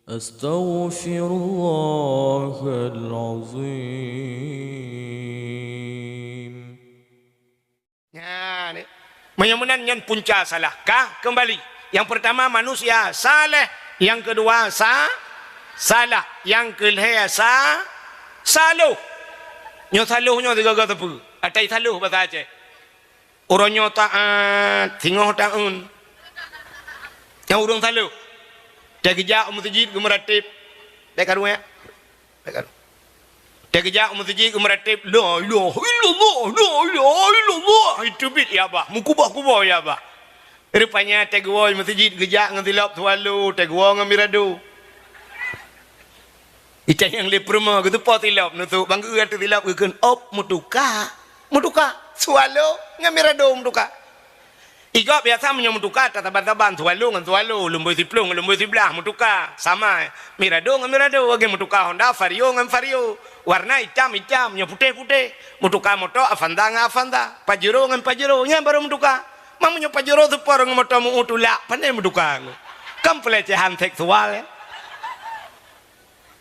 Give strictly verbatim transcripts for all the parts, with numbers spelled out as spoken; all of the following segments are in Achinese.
Astaghfirullahalazim. Nyan, eh. Meunyoe meunan nyan punca salah. Ka keumbali. Nyang peurtama manusia saleh, nyang keudua sa-, salah, nyang keulhèe sa-, saloh. Nyoe saloh nyoe sigoe-goe sapeue? Atai saloh basa Aceh. Uroe nyoe taat, singoh taeun. Nyang ureueng saloh. Teugeujak u meuseujid geumeuratéb. Bèk karu, ya? Bèk karu. Teugeujak u meuseujid geumeuratéb, "La ilaha illallah, la ilaha illallah." Itu bit ya bah, meukuboh-kuboh ya bah. Rupanya teugeue u meuseujid geujak ngon silop Swallow, teugeue ngon Mirado. Ita nyang lé peurumoh geutupo silop, nusok bang geu ateueh silop geukheun, "Op, meutuka." Meutuka. Swallow ngon Mirado meutuka. Igob biasa meunyoe meutuka, tasaban-saban, Swallow ngon Swallow, lumboi siploh ngon lumboi siblaih meutuka. Sama, Mirado ngon Mirado, lagèe meutuka Honda, Vario ngon Vario. Warna itam-itam, nyoe putéh-putéh. Meutuka moto Avanza ngon Avanza, Pajero ngon Pajero, nyan barô meutuka. Ma meunyoe Pajero seupor ngon moto meu-ôt tulak, pandai meutuka. Kan pelecehan seksual, ya?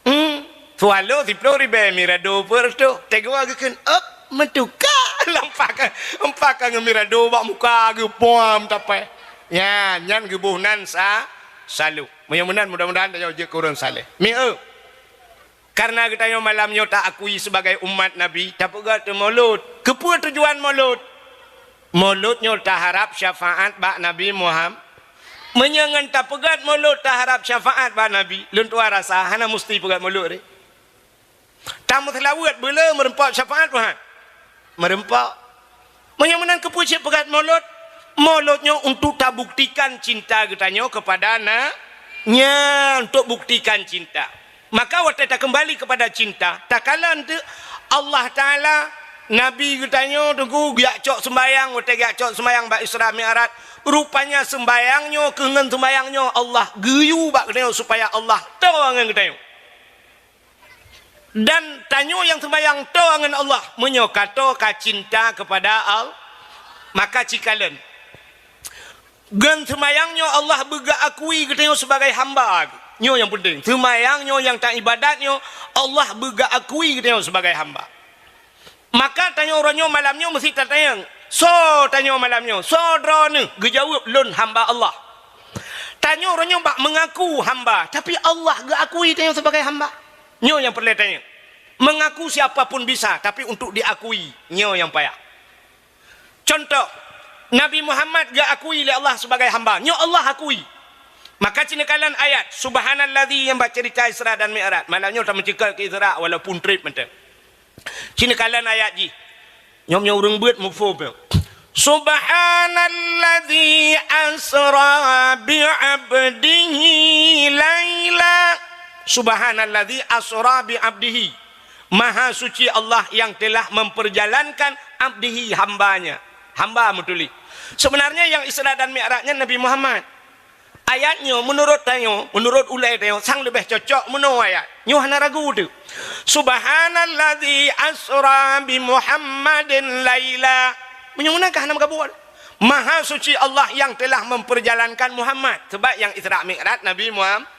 Hmm, Swallow siploh ribèe, Mirado peuet reutôh. Teugeue geukheun, "Op, meutuka." Lampak ka, lampak ka ngon Mirado bak muka geuh, puam tapèh. Nyan, nyan geuboh nan sa-, saloh. Meunyoe meunan, mudah-mudahan tanyoe jeuet keu ureueng saleh. Mieu, kareuna geutanyoe malam nyoe taakui sibagai umat Nabi, tapeugöt Maulud. Keupeue tujuan Maulud? Maulud nyoe taharab syafaat bak Nabi Muham-, Meunyoe ngon tapeugöt Maulud taharab syafaat bak Nabi, lôn tuan rasa hana musti peugöt Maulud deh. Tameuseulaweuet beu le meureumpok syafaat, Tuhan? Meureumpok. Meunyoe meunan, keupeue cit peugöt Maulud? Maulud nyoe untuk tabuktikan cinta geutanyoe keupada na-, nyan, untuk buktikan cinta. Maka watèe takeumbali keupada cinta, takalon teuk Allah Taala, Nabi geutanyoe teungku geujak cok seumbahyang, watèe geujak cok seumbahyang bak Isra Mi'raj, rupanya seumbahyang nyoe keu ngon seumbahyang nyoe Allah geuyue bak geutanyoe supaya Allah toe ngon geutanyoe. Dan tanyoe nyang seumbahyang toe ngon Allah, meunyoe ka toe ka cinta keupada Al-, maka cikalon. Ngon seumbahyang nyoe Allah beugeuakui geutanyoe sibagai hamba. Nyoe nyang peunteng. Seumbahyang nyoe nyang taibadat nyoe Allah beugeuakui geutanyoe sibagai hamba. Maka tanyoe uroe nyoe malam nyoe meusti tatanyong, soe tanyoe malam nyoe? Soe droeneuh? Geujaweueb, "Lôn hamba Allah." Tanyoe uroe nyoe bak meungaku hamba, tapi Allah geuakui tanyoe sibagai hamba. Nyoe nyang peureulèe tanyong. Meungaku siapa pun bisa, tapi untuk diakui, nyoe nyang payah. Cuntoh, Nabi Muhammad geuakui lé Allah sibagai hamba. Nyoe Allah akui. Maka ci neukalon ayat, Subhanalladzi, nyang bak ceurita Isra dan Mi'raj. Malam nyoe tameuceukeut keu Isra walaupun trép mantong. Ci neukalon ayat jih. Nyoe meunyoe ureueng beuet muphom nyoe. Subhanalladzi asra bi 'abdihi laila. Subhanalladzi asra bi 'abdihi. Maha suci Allah yang telah memperjalankan abdihi, hamba-Nya. Hamba meutuléh. Sebenarnya nyang Isra dan Mi'raj nyan Nabi Muhammad. Ayat nyoe meunurot tanyoe, meunurot ulèe tanyoe, sang leubeh cocok meunoe ayat. Nyoe hana ragu teuh. Subhanalladzi asra bi Muhammadin laila. Meunyoe meunan ka hana meugabuk. Maha suci Allah yang telah memperjalankan Muhammad. Sebab nyang Isra Mi'raj Nabi Muhammad.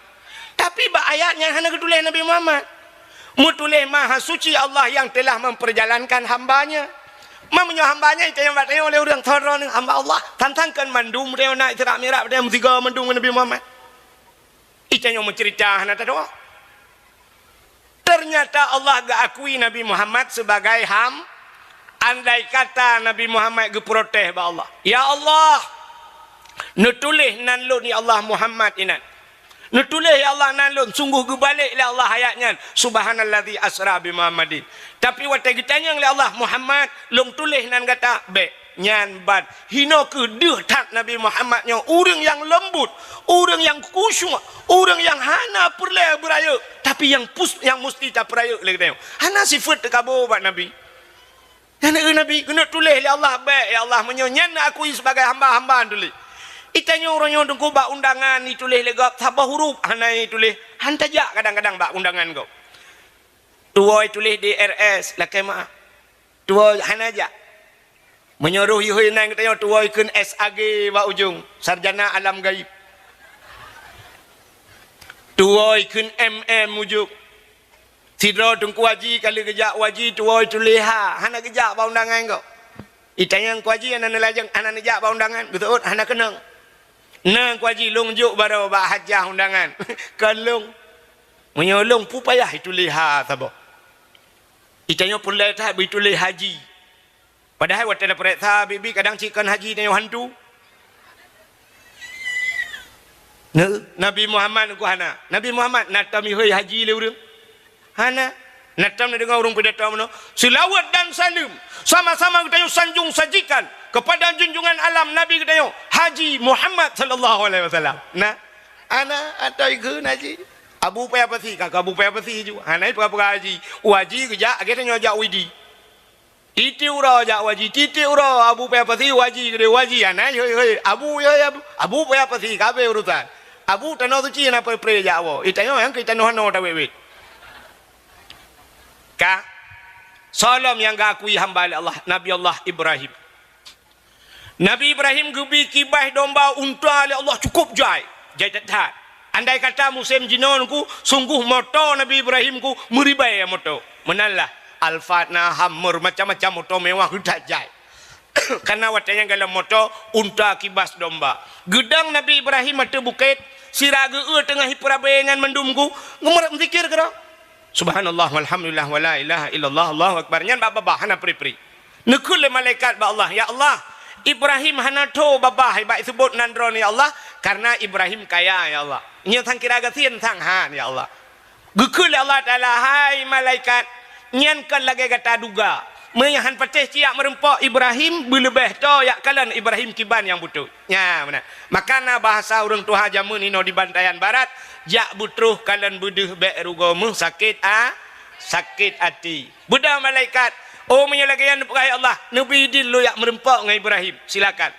Tapi bak ayat nyan hana geutuléh Nabi Muhammad. Meutuléh Maha Suci Allah yang telah memperjalankan hamba-Nya. Ma meunyoe hamba-Nya, itanyoe bak tanyoe lé ureueng, "Soe droeneuh?" "Hamba Allah." Sang-sang kon mandum tanyoe na Isra Mi'raj, tanyoe meusigoe mandum ngon Nabi Muhammad. Itanyoe meuceurita hana tatu'oh. Ternyata Allah geuakui Nabi Muhammad sebagai ham-, andai kata Nabi Muhammad geuprotes bak Allah, "Ya Allah, neutuléh nan lôn, ya Allah, Muhammad inan. Neutuléh, ya Allah, nan lôn," sungguh geubalek lé Allah ayat nyan, "Subhanalladzi asra bi Muhammadin." Tapi watèe geutanyong lé Allah, "Muhammad, lôn tuléh nan gata?" "Bèk." Nyan ban. Hinoe kheueh deuh that Nabi Muhammad nyoe, ureueng nyang leumbut, ureueng nyang khusyuk, ureueng nyang hana peureulèe beurayeuk, tapi nyang pus-, nyang musti tapeurayeuk lé geutanyoe. Hana sifeuet teukabô bak Nabi. Nyan keuh Nabi keuneuk tuléh lé Allah, "Bèk, ya Allah, meunyoe nyan neuakui sibagai hamba, hamba neutuléh." Itanyoe uroe nyoe teungku bak undangan ituléh lé gob saboh huruf hana ituléh, han tajak kadang-kadang bak undangan gob. Tuwoe tuléh D R S, lakèe meu'ah. Tuwoe hana jak. Meunyoe roh ihôi nan geutanyoe tuwoe kheun S A G bak ujong, sarjana alam gaib. Tuwoe kheun M M mujôb. Sidroe Teungku Haji ka lheueh geujak u haji, tuwoe tuléh ha, hana geujak bak undangan kok. Itanyong Teungku Haji hana neulajeng, hana neujak bak undangan, geuseuôt hana keunong. Na Teungku Haji, lôn jok baroe bak hajah undangan. Kon lôn. Meunyoe lôn, peue payah ituléh ha saboh. Itanyong peureulée that beuituléh haji. Padahai watée tapareksa biet-biet kadang cit kon haji tanyoe hantu. Nah, Nabi Muhammad ku hana. Nabi Muhammad na tom ihôi haji lé ureuëng? Hana. Na tom neudeungoe ureuëng pidato meunoe, "Seulaweuet dan saleuem sama-sama geutanyoe sanjong sajikan kepada junjungan alam Nabi geutanyoe, Haji Muhammad sallallahu alaihi wasallam." Nah, hana atau ikheun haji. Abu Paya Pasi, ka Abu Paya Pasi ju. Hana peugah-peugah haji. U haji geujak, lagée tanyoe jak u Idi. Tieb-tieb uroe jak u haji, tieb-tieb uroe Abu Paya Pasi u haji, keudeh u haji, hana, hei, hei, Abu, hei, Abu, Abu Paya Pasi, ka habéh urusan. Abu tanoh suci na pre-pre jak woe. Itanyoe nyang keu tanoh hano tawét-wét. Ka. Soe lom nyang geuakui hamba lé Allah, Nabi Allah Ibrahim. Nabi Ibrahim geubi kibas domba unta lé Allah cukôp jai, jai that-that. Andai kata musém jinoe ku, sunggoh moto Nabi Ibrahim ku meuribèe moto. Meunan lah, Alphard na, Hummer, macam-macam moto mewah geuh that jai. Karena watée nyan galom moto, unta kibas domba. Geudong Nabi Ibrahim ateueh bukét, sira geu-eu teungoh ipeurabé nyan mandum ku, geumeurab meuzikir keudroe. Subhanallah, walhamdulillah, wala ilaha illallah, Allahu akbar. Nyan bak babah hana pri-pri. Neukheun lé malaikat bak Allah, "Ya Allah, Ibrahim hana tho babah bak iseubot nan droeneuh, ya Allah, karena Ibrahim kaya, ya Allah. Nyoe sang kira gasien sang han, ya Allah." Geukheun lé Allah Taala, "Hai malaikat, nyan kon lagée gata duga. Meunyoe han patéh cit jak meureumpok Ibrahim, beuleubeh tho jak kalon Ibrahim kiban nyang beutôi." Nya, meunan. Maka na bahasa ureuëng tuha jameun inoe di Bantayan Barat, "Jak beutroh kalon beudeuh bék rugoe meuh sakét a-, sakét até." Beudôh malaikat, "Oh, meunyoe lagée nyan neupeugah, ya Allah, neubi idin lôn jak meureumpok ngon Ibrahim. Silakan."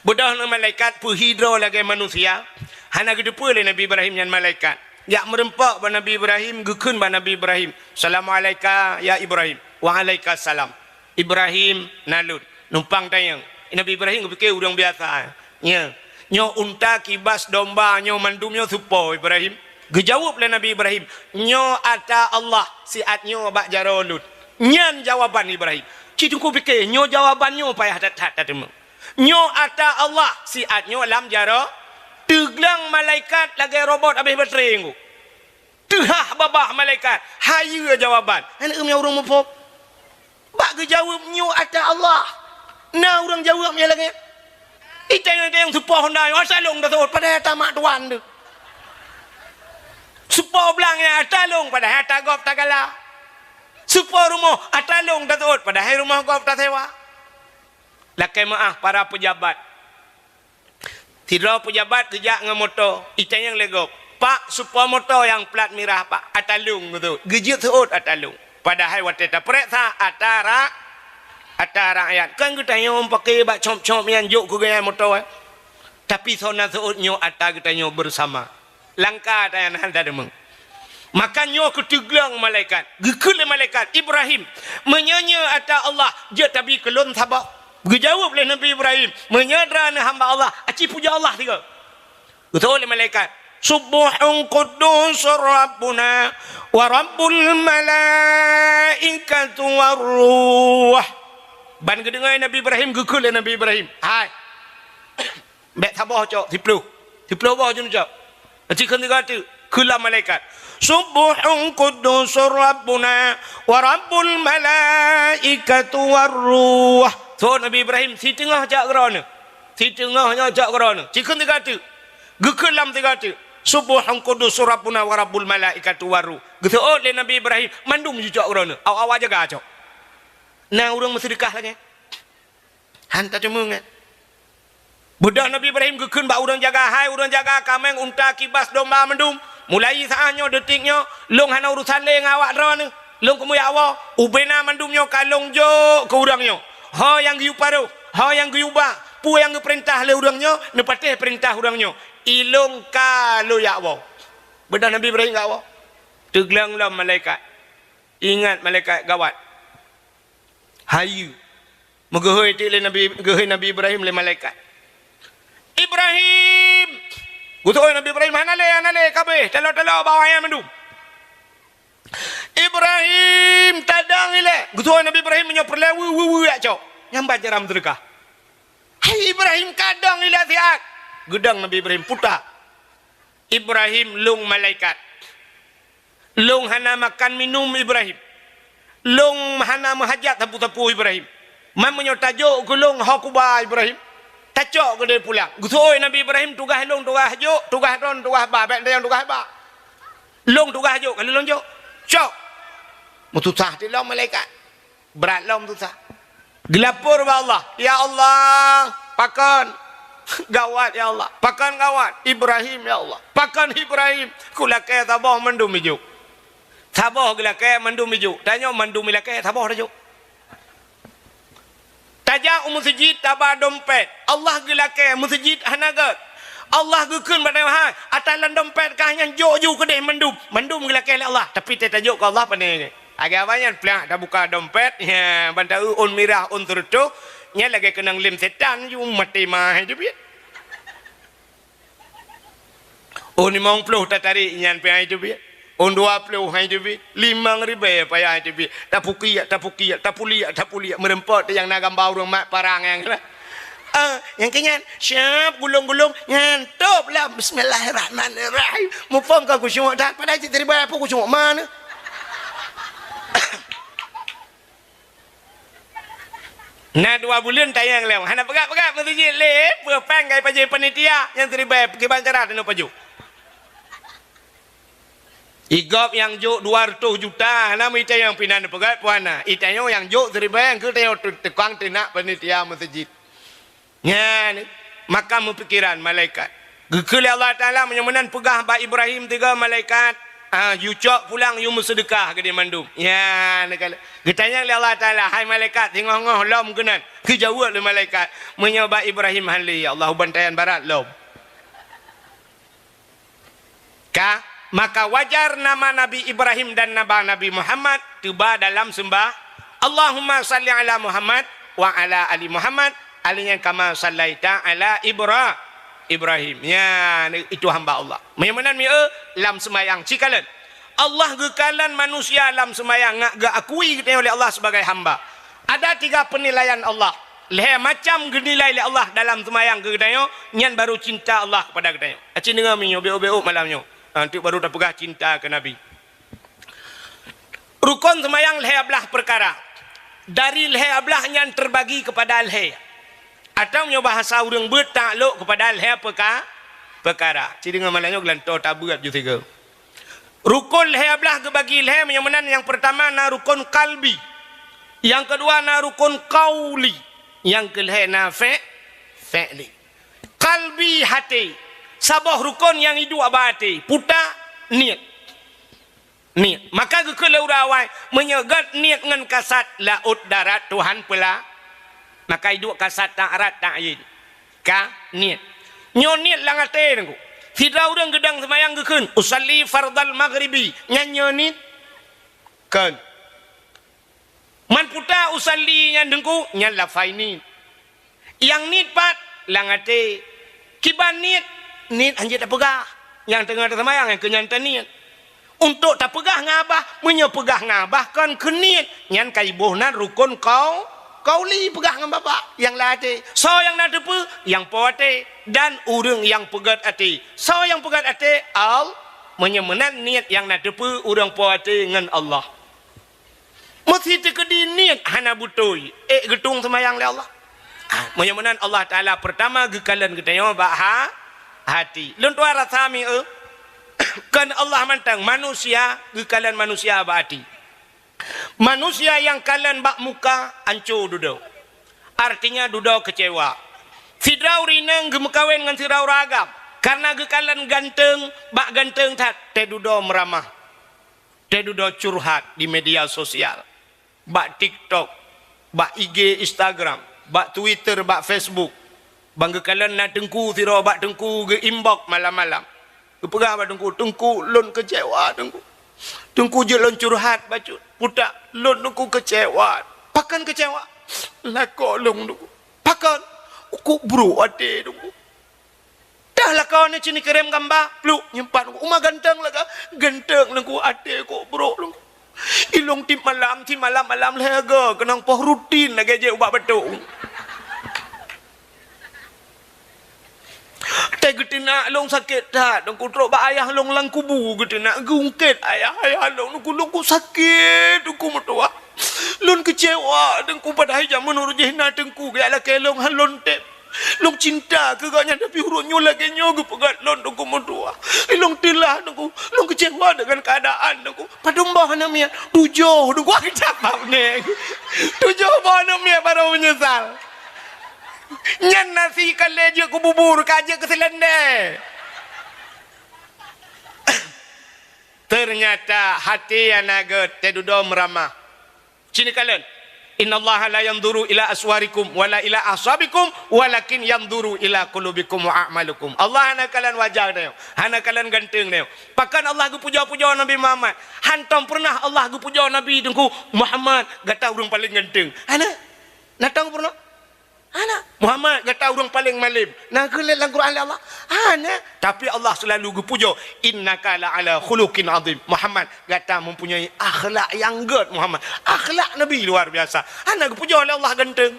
Beudôh na malaikat peuhi droe lagée manusia, hana geuteupeue lé Nabi Ibrahim nyan malaikat. Jak meureumpok bak Nabi Ibrahim, geukheun bak Nabi Ibrahim, "Assalamualaika ya Ibrahim." "Waalaikumsalam." "Ibrahim, na lôn." Numpang tanyong. Nabi Ibrahim geupike ureuëng biasa. Nya. "Nyoe unta kibas domba nyoe mandum nyoe soe po, Ibrahim?" Geujaweueb lé Nabi Ibrahim, "Nyoe ata Allah siat nyoe bak jaroe lôn." Nyan jawaban Ibrahim. Cit Teungku pike, nyoe jawaban nyoe payah that-that tateumé. "Nyoe ata Allah siat nyoe lam jaroe." Teugleng malaikat lagée robot habéh baterai nyoe. Teuhah babah malaikat, hayeue jawaban. Hana ureuëng muphom. Bak geujaweueb, "Nyoe ata Allah." Na ureuëng jaweueb nyang lagée nyan? Itanyong-tanyong soe po honda nyoe, "Ata lôn taseuôt," padahai ata mak tuan teuh. Soe po blang nyan, "Ata lôn," padahai ata gob tagala. Soe po rumoh, "Ata lôn taseuôt," padahai rumoh gob tasewa. Lakée meuáh para peujabat. Sidroe peujabat geujak ngon moto, itanyong lé gob, "Pak, soe po moto nyang plat mirah, Pak?" "Ata lôn," geuteuôt. Geujeuet seuôt ata lôn. Padahai watée tapareksa ata ra-, ata rakyat. Kon geutanyoe pake bak cop-cop nyan jok keu geuya moto, eh. Tapi soe na seuôt nyoe ata geutanyoe beusama. Langka tanyan hana deungoe. Maka nyoe keu teugleng malaikat. Geukheun lé malaikat, "Ibrahim, meunyoe nyoe ata Allah, jeuet tabi keu lôn saboh." Geujaweueb lé Nabi Ibrahim, "Meunyoe droeneuh hamba Allah, aci pujoe Allah sigoe." Geuteuôt lé malaikat, "Subbuhun quddusur Rabbuna wa Rabbul malaikatu war ruh." Ban geudeungoe Nabi Ibrahim, geukheun lé Nabi Ibrahim, "Hai, bék saboh cok, siploh. Siploh boh jeuet neucok." Aci kheun sigoe teuk, kheun lom malaikat, "Subbuhun quddusur Rabbuna wa Rabbul malaikatu war ruh." Seuôt Nabi Ibrahim, "Siteungoh cok droeneuh. Siteungoh nyoe cok droeneuh." Aci kheun sigoe teuk, geukheun lom sigoe teuk, "Subbuhun quddusur Rabbuna wa Rabbul malaikatu war ruh." Geuseuôt lé Nabi Ibrahim, "Mandum jicok droeneuh. Awak-awak jaga cok." Na ureuëng meuseudeukah lagée nyan? Han tateumé nyan. Beudôh Nabi Ibrahim geukheun bak ureuëng jaga, "Hai ureuëng jaga kaméng, unta, kibas, domba mandum, mulai saát nyoe, detik nyoe, lôn hana urusan lé ngon awak droeneuh. Lôn keumeujak woe, ubena mandum nyoe ka lôn jok keu ureuëng nyoe. Ho nyang geuyue paroh, ho nyang geuyue ba, peue nyang geupeurintah lé ureuëng nyoe, neupatéh peurintah ureuëng nyoe. Ilôn ka lôn jak woe." Beudôh Nabi Ibrahim jak woe, teugleng lom malaikat. Ingat malaikat gawat. Hayeue. Meugeuhôi teuk lé Nabi, geuhôi Nabi Ibrahim lé malaikat. "Ibrahim, Geuseuôt Nabi Ibrahim, "Hana lé, hana lé, ka abéh, taloe-taloe bak awak nyan mandum." "Ibrahim, tadong ilée." Geuseuôt Nabi Ibrahim, "Meunyoe peureulée, weu, weu, weu, jak cok." Nyan ban cara meuseudeukah. "Hai Ibrahim, ka dong ilée siat." Geudong Nabi Ibrahim, puta. "Ibrahim, lôn malaikat. Lôn hana makan minum Ibrahim. Lôn hana meuhajat sapeue-sapeue Ibrahim. Man meunyoe tajok keu lôn ho kuba Ibrahim, tacok keudeh pulang." Geuseuôt Nabi Ibrahim, "Tugaih lôn tugaih jok, tugaih droen tugaih ba, bék tanyong tugaih ba. Lôn tugaih jok, ka lôn jok." Cok. Meususah tilom malaikat. Brat lom susah. Geulapor bak Allah, "Ya Allah, pakon gawat ya Allah, pakon gawat Ibrahim ya Allah, pakon Ibrahim, kulakée saboh mandum ijok." Saboh geulakée mandum ijok. Tanyoe mandum ilakée saboh tajok. Tajak u meuseujid taba dompet. Allah geulakée meuseujid hana gét. Allah geukheun bak tanyoe, "Hai, ata lam dompet kah nyan jok ju keudeh mandum." Mandum geulakée lé Allah, tapi teuh tajok keu Allah pane. Lagée awak nyan plak tabuka dompet, ya, ban taeu ôn mirah, ôn seureutôh, nyan lagée keunong lem setan ju maté ma hai teubiet. Ôn limong ploh tatarék nyan pih hai teubiet. Ôn dua ploh hai teubiet. Limong ribée payah hai teubiet. Tapukiek, tapukiek, tapuliek, tapuliek. Meureumpok teuh nyang na gamba ureuëng mat parang nyang Ah, nyang keu nyan, siap gulong-gulong, nyan top lah. Bismillahirrahmanirrahim. Muphom ka khusyuk that, padahai cit teurimbai peue khusyuk mana. Na dua buleuen tayang lom. Hana peugah-peugah meuseujid lé, peue pang gai pajoh panitia, nyang teurimbai kiban cara teunoe pajoh. Igop nyang jok dua reutôh juta, hana meuitanyong pinan peugét puana. Itanyong nyang jok siribèe, nyang keu tanyong tu-, tukang teunak panitia meuseujid. Nyan, maka meupikiran malaikat. Geukheun lé Allah Taala, meunyoe meunan peugah bak Ibrahim tiga malaikat, ah, yue cok pulang, yue meuseudeukah keudeh mandum. Nyan, geutanyong lé Allah Taala, "Hai malaikat, singoh-ngoh lom keunan?" Geujaweueb lé malaikat, "Meunyoe bak Ibrahim hán lé, ya Allah, u bantayan barat lom." Ka, maka wajar nama Nabi Ibrahim dan nama Nabi Muhammad teuba dalam seumbah, "Allahumma salli ala Muhammad wa ala ali Muhammad, ali nyan kama sallaita ala Ibra-, Ibrahim." Nyan, itu hamba Allah. Meunyoe meunan mieu lam seumayang cikalon. Allah geukalon manusia lam seumayang ngat geuakui geutanyoe lé Allah sebagai hamba. Ada tiga penilaian Allah. Lhèe macam geunilai lé Allah dalam seumayang keu geutanyoe, nyan baru cinta Allah kepada geutanyoe. Aci deungoe meunyoe, bék-bék malam nyoe. Ha, tu baru tapeugah cinta keu Nabi. Rukon seumayang lhèe blah peukara. Dari lhèe blah nyan terbagi kepada lhèe. Atau meunyoe bahasa ureuëng beuet taklok kepada lhèe peuka-, peukara. Ci deungoe malam nyoe geulantoe tabeuet ju sigoe. Rukon lhèe blah geubagi lhèe, meunyoe meunan nyang peurtama na rukon kalbi, nyang keudua na rukon kauli, nyang keulhèe na fé-, fé'li. Kalbi haté, saboh rukon nyang iduek bak até, puta niet. Niet. Maka geukheun lé ureuëng awai, meunyoe gét niet ngon kasat laôt darat Tuhan peula, maka iduek kasat taat rat taat yin. Ka niet. Nyoe niet lam até Teungku. Sidroe ureuëng geudong seumayang geukheun, "Usalli fardal maghribi." Nyan nyoe niet? Kon. Man puta "usalli" nyan Teungku, nyan lafai niet. Nyang niet pat lam até. Kiban niet, niet hanjeuet tapeugah. Nyang teungoh taseumayang nyang keu nyan taniet. Untuk tapeugah ngon babah, meunyoe peugah ngon babah kon keu niet, nyan ka iboh nan rukon kau-, kauli peugah ngon babah nyang lam até. Soe nyang na teupeue? Nyang po até dan ureuëng nyang peugét até. Soe nyang peugét até? Al-, meunyoe meunan niet nyang na teupeue ureuëng po até ngon Allah. Meusi teukeudi niet hana beutôi, ék geutueng seumayang lé Allah. Ah, meunyoe meunan Allah Taala peurtama geukalon geutanyoe bak ha-, hati. Lôn tuan rasa mieu, kon Allah mantong, manusia geukalon manusia bak hati. Manusia nyang kalon bak muka anco dudoe. Artinya dudoe keucewa. Sidroe ureuëng inong geumeukawen ngon sidroe ureuëng agam, kareuna geukalon ganteueng, bak ganteueng that, teududoe meuramah. Teududoe curhat di media sosial, bak TikTok, bak I G, Instagram, bak Twitter, bak Facebook. Ban geukalon na teungku sidroe bak teungku geu-inbox malam-malam. Geupeugah bak teungku, "Teungku, lôn keucewa, teungku. Teungku, jeuet lôn curhat bacut. Putak, lôn teungku keucewa." "Pakon keucewa?" "Lakoe lôn, teungku." "Pakon?" "Uku brok até, teungku." Dah lakoe nyoe ci neukirém gamba, pluk, nyimpan. Uma ganteng lagak, ganteng Teungku, até kok brok Teungku. Ilông tiep malam, tiep malam-malam lhèe go, keunong poh rutin lagèe jép ubak batuk. Teuh geuteunak lông sakét that, Teungku, trok bak ayah lông lam kubu geuteunak, geungkét ayah, ayah lông, Teungku, lông ku sakét, Teungku meutuwah. Lôn keucewa, Teungku, padahai jameun uroe jih na Teungku geujak lakèe lông, han lôn tém. Lôn cinta keu gobnyan, tapi uroe nyoe lagèe nyoe geupeugöt lôn, Teungku meutuwah. Lôn teulah, Teungku. Lôn keucewa deungon keuadaan, Teungku. Padum boh aneuk miet? Tujoh, Teungku. Wah, keucap bak neng. Tujoh boh aneuk miet baru meunyeusal. Nyan nasi ka lé jeuet keu bubur, ka jeuet keu seulendé. Teunyata hati hana gèt, teududoe meuramah. Ci neukalon, "Innallaha la yanzuru ila aswarikum wala ila ahsabikum, walakin yanzuru ila qulubikum wa a'malikum." Allah hana kalon wajah tanyoe, hana kalon ganteng tanyoe. Pakon Allah geupujoe-pujoe Nabi Muhammad? Hantom peureunah Allah geupujoe Nabi Teungku, "Muhammad, gata ureueng paleng ganteng." Hana. Na tom peureunah? Hana. "Muhammad, gata ureueng paleng malem." Na geulét lam Quran lé Allah? Hana. Tapi Allah seulalu geupujoe, "Innaka la ala khuluqin azim." "Muhammad, gata mempunyai akhlak nyang gèt, Muhammad." Akhlak Nabi luar biasa. Hana geupujoe lé Allah ganteng.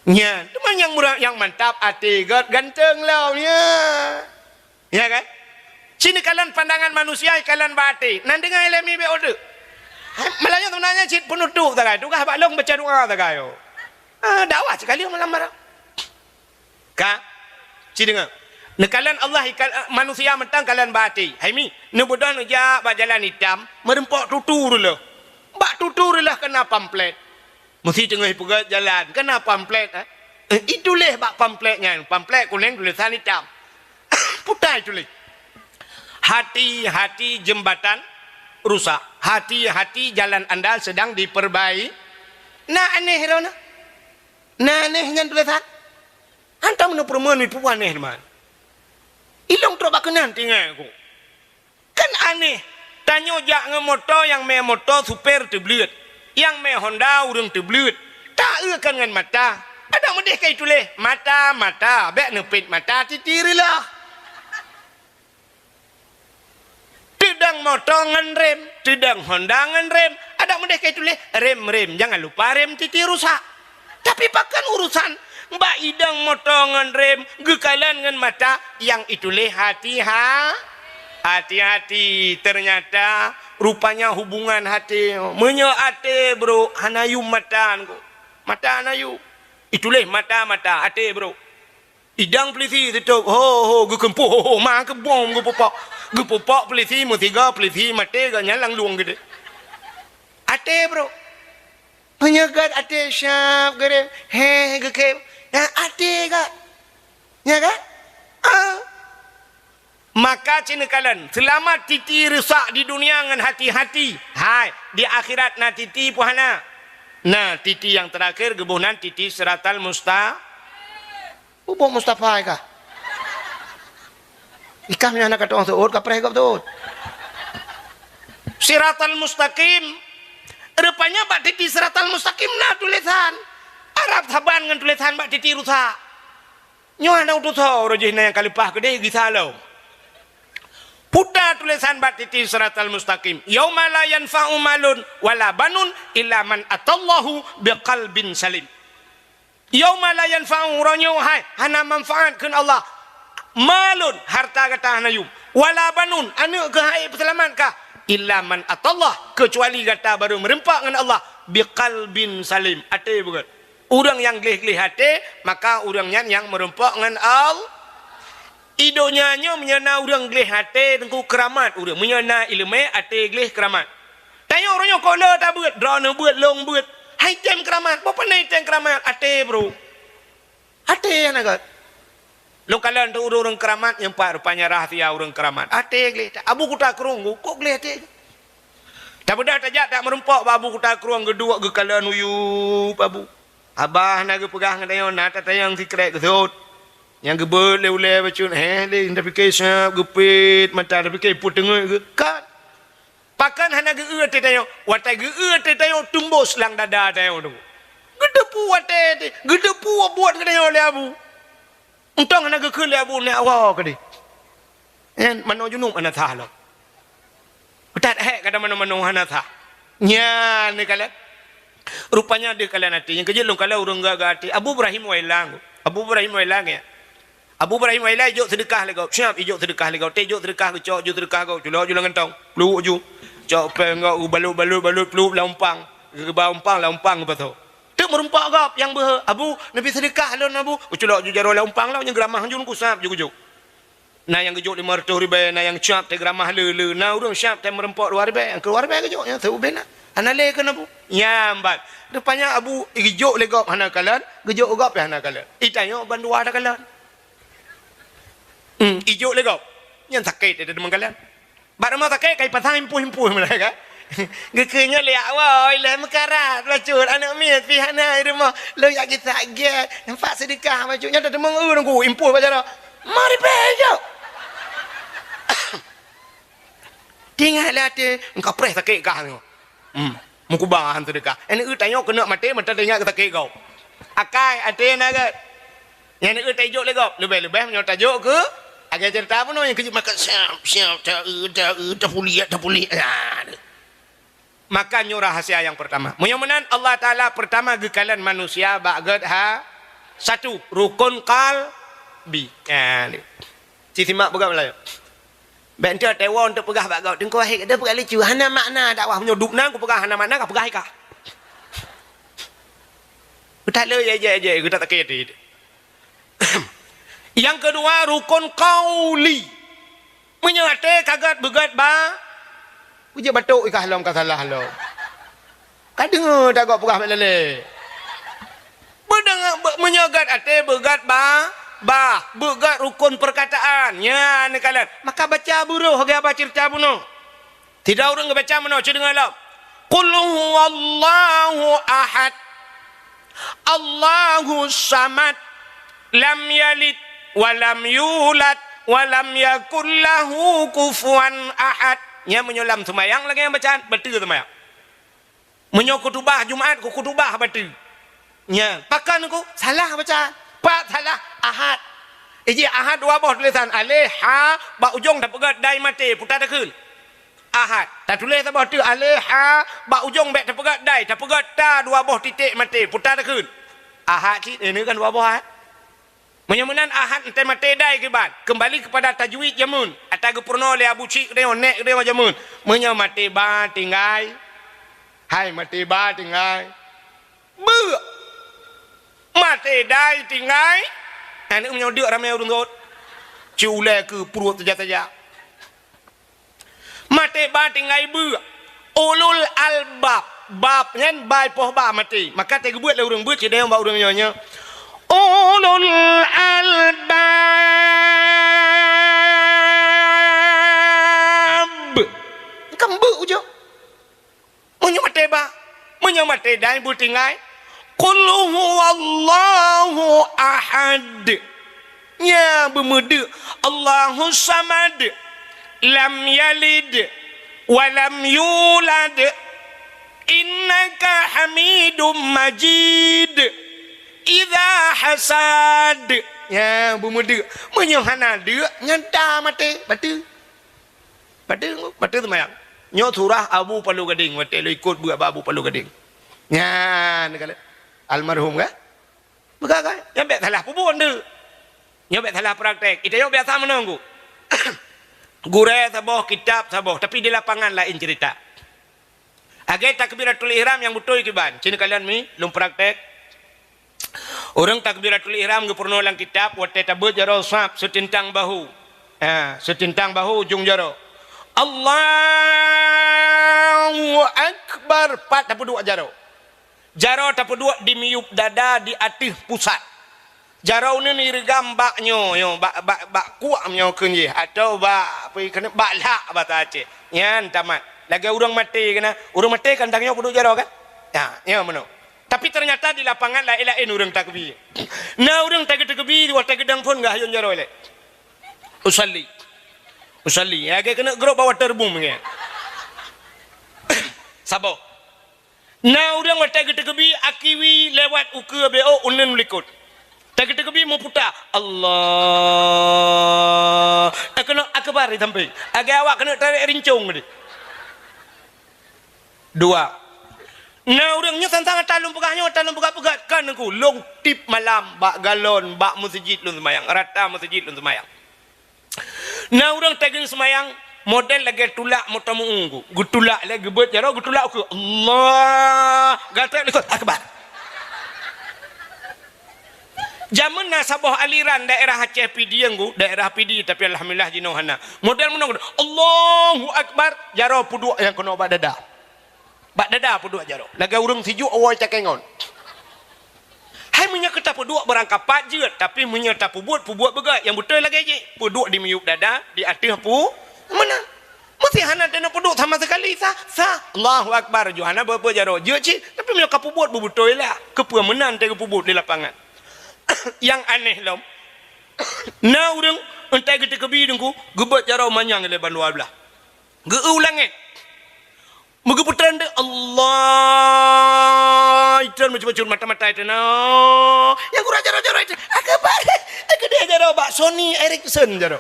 Nyan, teuma nyang murah, nyang mantap até gèt ganteng lom, ya. Ya kan? Ci neukalon pandangan manusia, ikalon bak até. Nan deungon ilèe mi bèk udeuek. Hai, meulayeue seubeunanya cit peunutup sagai. Tugaih bak lôn baca doa sagai. Ah, dakwah sikali malam barang. Ka? Ci deungoe. Neukalon Allah ikal-, manusia mantong kalon bak até. Hai mi, neubeudôh neujak bak jalan itam, meureumpok tutu reuloh. Bak tutu reuloh keuna pamflet. Meusi teungoh ipeugöt jalan, keuna pamflet, eh? Eh, ituléh bak pamflet nyan, pamflet kunéng tulésan itam. Putai tuléh. "Hati-hati jembatan rusak, hati-hati jalan anda sedang diperbai-," na aneh droeneuh. Na aneh nyan tulésan. Hantom neupeureumeun ipuwan aneh teuma. Ilông trok bak keunan tinggai ku. Kan aneh, tanyoe jak ngon moto, nyang mè moto supèr teubleuet, nyang mè Honda ureueng teubleuet. Ta-eu kan ngon mata. Adak meudeh ka ituléh, mata, mata, bèk neupèt mata titi reuloh. Teudong moto ngon rem, teudong Honda ngon rem. Adak meudeh ka ituléh, rem, rem. Jangan lupa rem titi rusak. Tapi pakon urusan bak idong moto ngon rem geukalon ngon mata nyang ituléh hati-ha-, hati-hati. Ternyata rupanya hubungan até. Meunyoe até brok hana yum mata nyan. Mata hana yum. Ituléh mata, mata, até brok. Idong peulisi teutôp, ho, ho, geukeumpôh, ho, ho, ma keubông geupupok. Geupupok peulisi, meusigoe peulisi maté, gobnyan lam lueng geude. Até brok. Meunyoe gèt até siap geurem, heh, geukhem, na até gèt. Nya kan? Ah. Maka ci neukalon, seulamat titi rusak di dunia ngon hati-hati, hai, di akhirat na titi peue hana? Na titi nyang teurakhir geuboh nan titi siratal musta-, Ubok Mustafa kah? Ikah meunyoe hana ka tu'oh seuôt, ka preh gob seuôt. Siratal mustaqim. Rupanya bak titi siratal mustaqim na tulésan Arab saban ngon tulésan bak titi rusak. Nyoe hana utusoe, uroe jih na nyang ka leupah keudeh gisa lom. Puta tulésan bak titi siratal mustaqim. "Yauma la yanfa'u malun wala banun illa man atallahu biqalbin salim." "Yauma la yanfa'u," uroe nyoe hai, hana manfaat kheun Allah. "Malun," harta gata hana yum. "Wala banun," aneuk keuh hai peuseulamat kah. "Illa man atallah," keucuali gata barô meureumpok ngon Allah, "biqalbin salim," até beugét. Ureuëng nyang gleh-gleh até, maka ureuëng nyan nyang meureumpok ngon Allah. I donya nyoe meunyoe na ureuëng gleh até, teungku, keuramat ureuëng. Meunyoe na iéleumé até gleh, keuramat. Tanyoe uroe nyoe kok le tabeuet, droeneuh beuet, lông beuet. Hai tem keuramat, boh pane tem keuramat, até, bro. Até hana gét. Lôn kalon teuh ureuëng-ureuëng keuramat nyang pat rupanya rahsia ureuëng keuramat. Até gleh that. Abu Kuta Krueng, kok gleh até. Tabeudôh tajak that meureumpok bak Abu Kuta Krueng, geuduek geukalon uyueb Abu. Abah na geupeugah ngon tanyoe, na tatanyong sikrek geusot. Nyang geubeuet lé ulèe bacut, heh, lé tapike siab, geupet mata, tapike peuteungeut geuh. Kan? Pakon hana geu-eu até tanyoe? Watèe geu-eu até tanyoe, teumbos lam dada tanyoe tu. Geuteupeue watèe, geuteupeue buet geutanyoe lé Abu. Untông hana geukheun lé Abu nyak woe keudeh. Nyan manoe junub hana sah lom. That hék kata manoe-manoe hana sah. Nyan neukalon. Rupanya deuh kalon até. Nyang keujeuet lôn kalon ureuëng gaga até. Abu Ibrahim Wailang. Abu Ibrahim Wailang ya. Abu Ibrahim Wailang ijok seudeukah lé gob. Siap ijok seudeukah lé gob. Teuh ijok seudeukah geucok ju seudeukah gob. Culok ju lam gantong. Pluek ju. Cok péng gob, balot-balot-balot, pluek lam umpang. Geuba umpang, lam umpang geupasoe. Teuk meurumpok gob nyang beuhe, "Abu, neubi seudeukah lôn, Abu." Geuculok ju jaroe lam umpang lom, nyang geuramah ju kusab ju geujok. Na nyang geujok limong reutôh ribèe, na nyang siap teuh geuramah le-le, na ureuëng siap teuh meurumpok dua ribèe, nyang keudua ribèe geujok, nyang seuubé na. Hana lé keu Abu. Nyan ban. Rupanya Abu geujok lé gob hana kalon, geujok gob pih hana kalon. Itanyoe bandua takalon. Hmm, ijok lé gob. Nyan sakét ata deungon kalon. Bak rumoh sakét ka ipasang impôh-impôh mulai kan. Geukheun nyoe lé awai lé meukarat bacut aneuk miet pih hana i rumoh. Lôn jak gisa gét. Nampak seudeukah bacut nyoe teumong eu nunggu impôh bak jaroe. Mari pih jok. Tinggai lé até engka preh sakét kah nyoe. Hmm. Meukuba han seudeukah. Aneuk eu tanyoe keuneuk maté meuta teuingat keu sakét gob. Akai até na gét. Nyan eu tajok lé gob. Leubeh-leubeh meunyoe tajok keu agée ceurita bunoe nyang keujeuet maka siap, siap, ta-eu, ta-eu, tapuliek, tapuliek. Ah, deuh. Maka nyoe rahsia nyang peurtama. Meunyoe meunan Allah Taala peurtama geukalon manusia bak gét ha satu, rukon kalbi. Ah, deuh. Ci simak peugah Meulayu. Bék enteuk teuwoe enteuk peugah bak gob, "Teungku Wahid, gata peugah lucu, hana makna dakwah meunyoe dub nan kupeugah hana makna, kapeugah ikah." Geutaleuek jai-jai-jai, geuta sakét até. Nyang keudua, rukon qauli. Meunyoe até ka gét beugét ba, peujeuet batok ikah lom ka salah lom. Ka deungoe dak gob peugah bak lalé. Beudeungoe, beu-, meunyoe gét até beugét ba, bah, beugét rukon peurkataan. Nyan neukalon. Maka baca buroh lagée haba ceurita bunoe. Sidroe ureuëng geubaca meunoe, ci deungoe lom. Qul huwallahu ahad. Allahus samad. Lam yalid wa lam yulad wa lam yakul lahu kufuwan ahad. Nyan meunyoe lam seumayang lagée nyang bacaan, bateue seumayang. Meunyoe khutubah Jumat, khutubah bateue. Nyan, pakon ku salah baca. Pat salah, ahad. Iji ahad dua boh tulésan, aleh, ha, bak ujong tapeugét dai maté, puta takheun. Ahad. Tatuléh saboh teuk aleh, ha, bak ujong bék tapeugét dai, tapeugét ta dua boh titék maté, puta takheun. Ahad cit, eh, ini kan dua boh ahad. Meunyoe meunan ahad enteuk maté dai kiban, keumbali keupada tajwid jameun, ata geupeurunoe lé Abu Cik geutanyoe, nek geutanyoe jameun. Meunyoe maté ba tinggai, hai maté ba tinggai, beuk. Maté dai tinggai, aneuk meunyoe deuk ramé ureuëng rot, ci ulée keu pruet saja-saja. Maté ba tinggai beuk. Ulul albab. Bab nyan bai poh ba maté. Maka teugeubeuet lé ureuëng beuet, ci dayong bak ureuëng nyoe nyoe. Ulul albab. Kan beuk ujong. Meunyoe maté ba, meunyoe maté dai beutinggai, qul huwallahu ahad. Nya beumeudeuk Allahus samad, lam yalid wa lam yulad. Innaka hamidum majid. Idza hasad. Nya beumeudeuk. Meunyoe hana deuk, nyan ta maté, bateue. Bateue, bateue seumayang. Nyoe surah Abu Palu Gading, watée lôn ikot beuet bak Abu Palu Gading. Nyan, ka lheueh. Almarhum, kan? Peugah, kan? Nyan bék salah peubuet tu. Nyoe bék salah praktek. Ita nyoe biasa meunoe, Gurée saboh, kitab saboh, tapi di lapangan laén cerita. Lagée takbiratul ihram nyang beutôi kiban. Ci neukalon mi, lôn praktek. Ureuëng takbiratul ihram geupeurunoe lam kitab, watée tabeuet jaroe sab seutintang bahu. Ha, seutintang bahu ujong jaroe. Allahu Akbar, pat tapeuduek jaroe. Jaroe tapeuduek di miyueb dada di ateueh pusat. Jaroe uneuen ireugam bak nyoe, nyoe, bak, bak, bak kuak nyoe kheun jih, atawa bak, apa keuneuk, bak lhak basa Aceh. Nyan tamat. Lagée ureuëng maté keunan, ureuëng maté kan tanyoe peuduek jaroe kan? Ha, nyoe meunoe. Tapi ternyata di lapangan laén-laén ureuëng takbir. Na ureuëng tageuteukeubi, watée geudong phon geuhayôn jaroe lé. Usalli. Usalli. Lagée keuneuk grob bak waterboom nyan. Saboh. Na ureuëng watée geuteukeubi akiwi lewat ukeue B O uneun likot. Eh, kita kebi meuputa. Allah. Eh, kena akbar di samping. Agai awak kena tarik rincong tadi. Dua. Nah, ureuëng nyoe tantang ata lôn peugah nyoe, ata lôn peugah-peugah kan aku. Lôn tip malam, bak galon, bak meuseujid lôn seumayang. Rata meuseujid lôn seumayang. Na ureuëng teungoh seumayang, model lagée tulak moto meu-ueng, geutulak lé geubeuet jaroe, geutulak ukeue. Allah, gatrek likot, akbar. Jameun na saboh aliran daerah Aceh Pidie, daerah Pidie, tapi alhamdulillah jinoe hana. Model meunoe, Allahu Akbar, jaroe peuduek nyang keunoe bak dada. Bak dada peuduek jaroe. Lagée ureuëng sijuek awai cakée ngon. Hai meunyoe keu tapeuduek beurangkapat jeuet, tapi meunyoe tapeubuet, peubuet beugét nyang beutôi lagée jih. Peuduek di miyueb dada, di ateueh pu meunan. Meusti hana teuneuk peuduek sama sekali, sah, sah. Allahu Akbar, ju hana beuet-beuet jaroe. Jeuet cit, tapi meunyoe ka peubuet beubeutôi lah. Keupeue meunan teuh geupeubuet di lapangan. Nyang aneh lom. Na ureuëng, entah geuteukebi deungku, geubeuet jaroe manyang lé bandua blah. Geu-eu u langét. Meugeupeutrön deuek, Allah, itrön meucut-meucut mata-mata itrön, oh. Nyang gura jaroe-jaroe itrön, akbar, keudeh jaroe bak Sony Ericsson jaroe.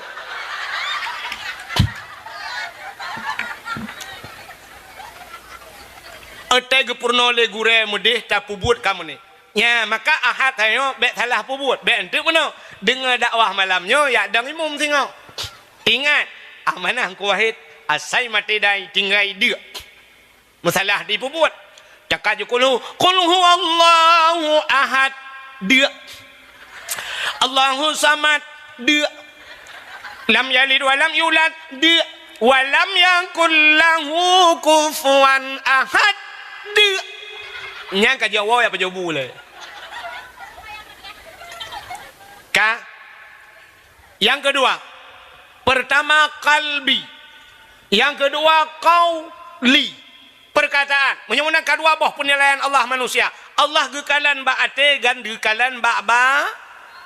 Ata geupeurunoe lé gurée meudeh tapeubuet kamoe nyoe. Nya, maka Ahad tanyoe bék salah peubuet, bék eunteuk meunoe. Deungoe dakwah malam nyoe, yak dong imum singoh. Ingat, amanah Teungku Wahid, asai maté dai tinggai deuk. Meusalah dipeubuet. Cakap ju qul hu, qul huwallahu ahad, deuk. Allahu samad, deuk. Lam yalid wa lam yulad, deuk. Wa lam yakul lahu kufuwan ahad, deuk. Nyang ka jaweueb ya pajobu lé. Ka. Yang kedua, pertama qalbi. Yang kedua qauli. Perkataan. Meunyoe meunan ka dua boh penilaian Allah manusia. Allah geukalon bak até dan geukalon bak ba-,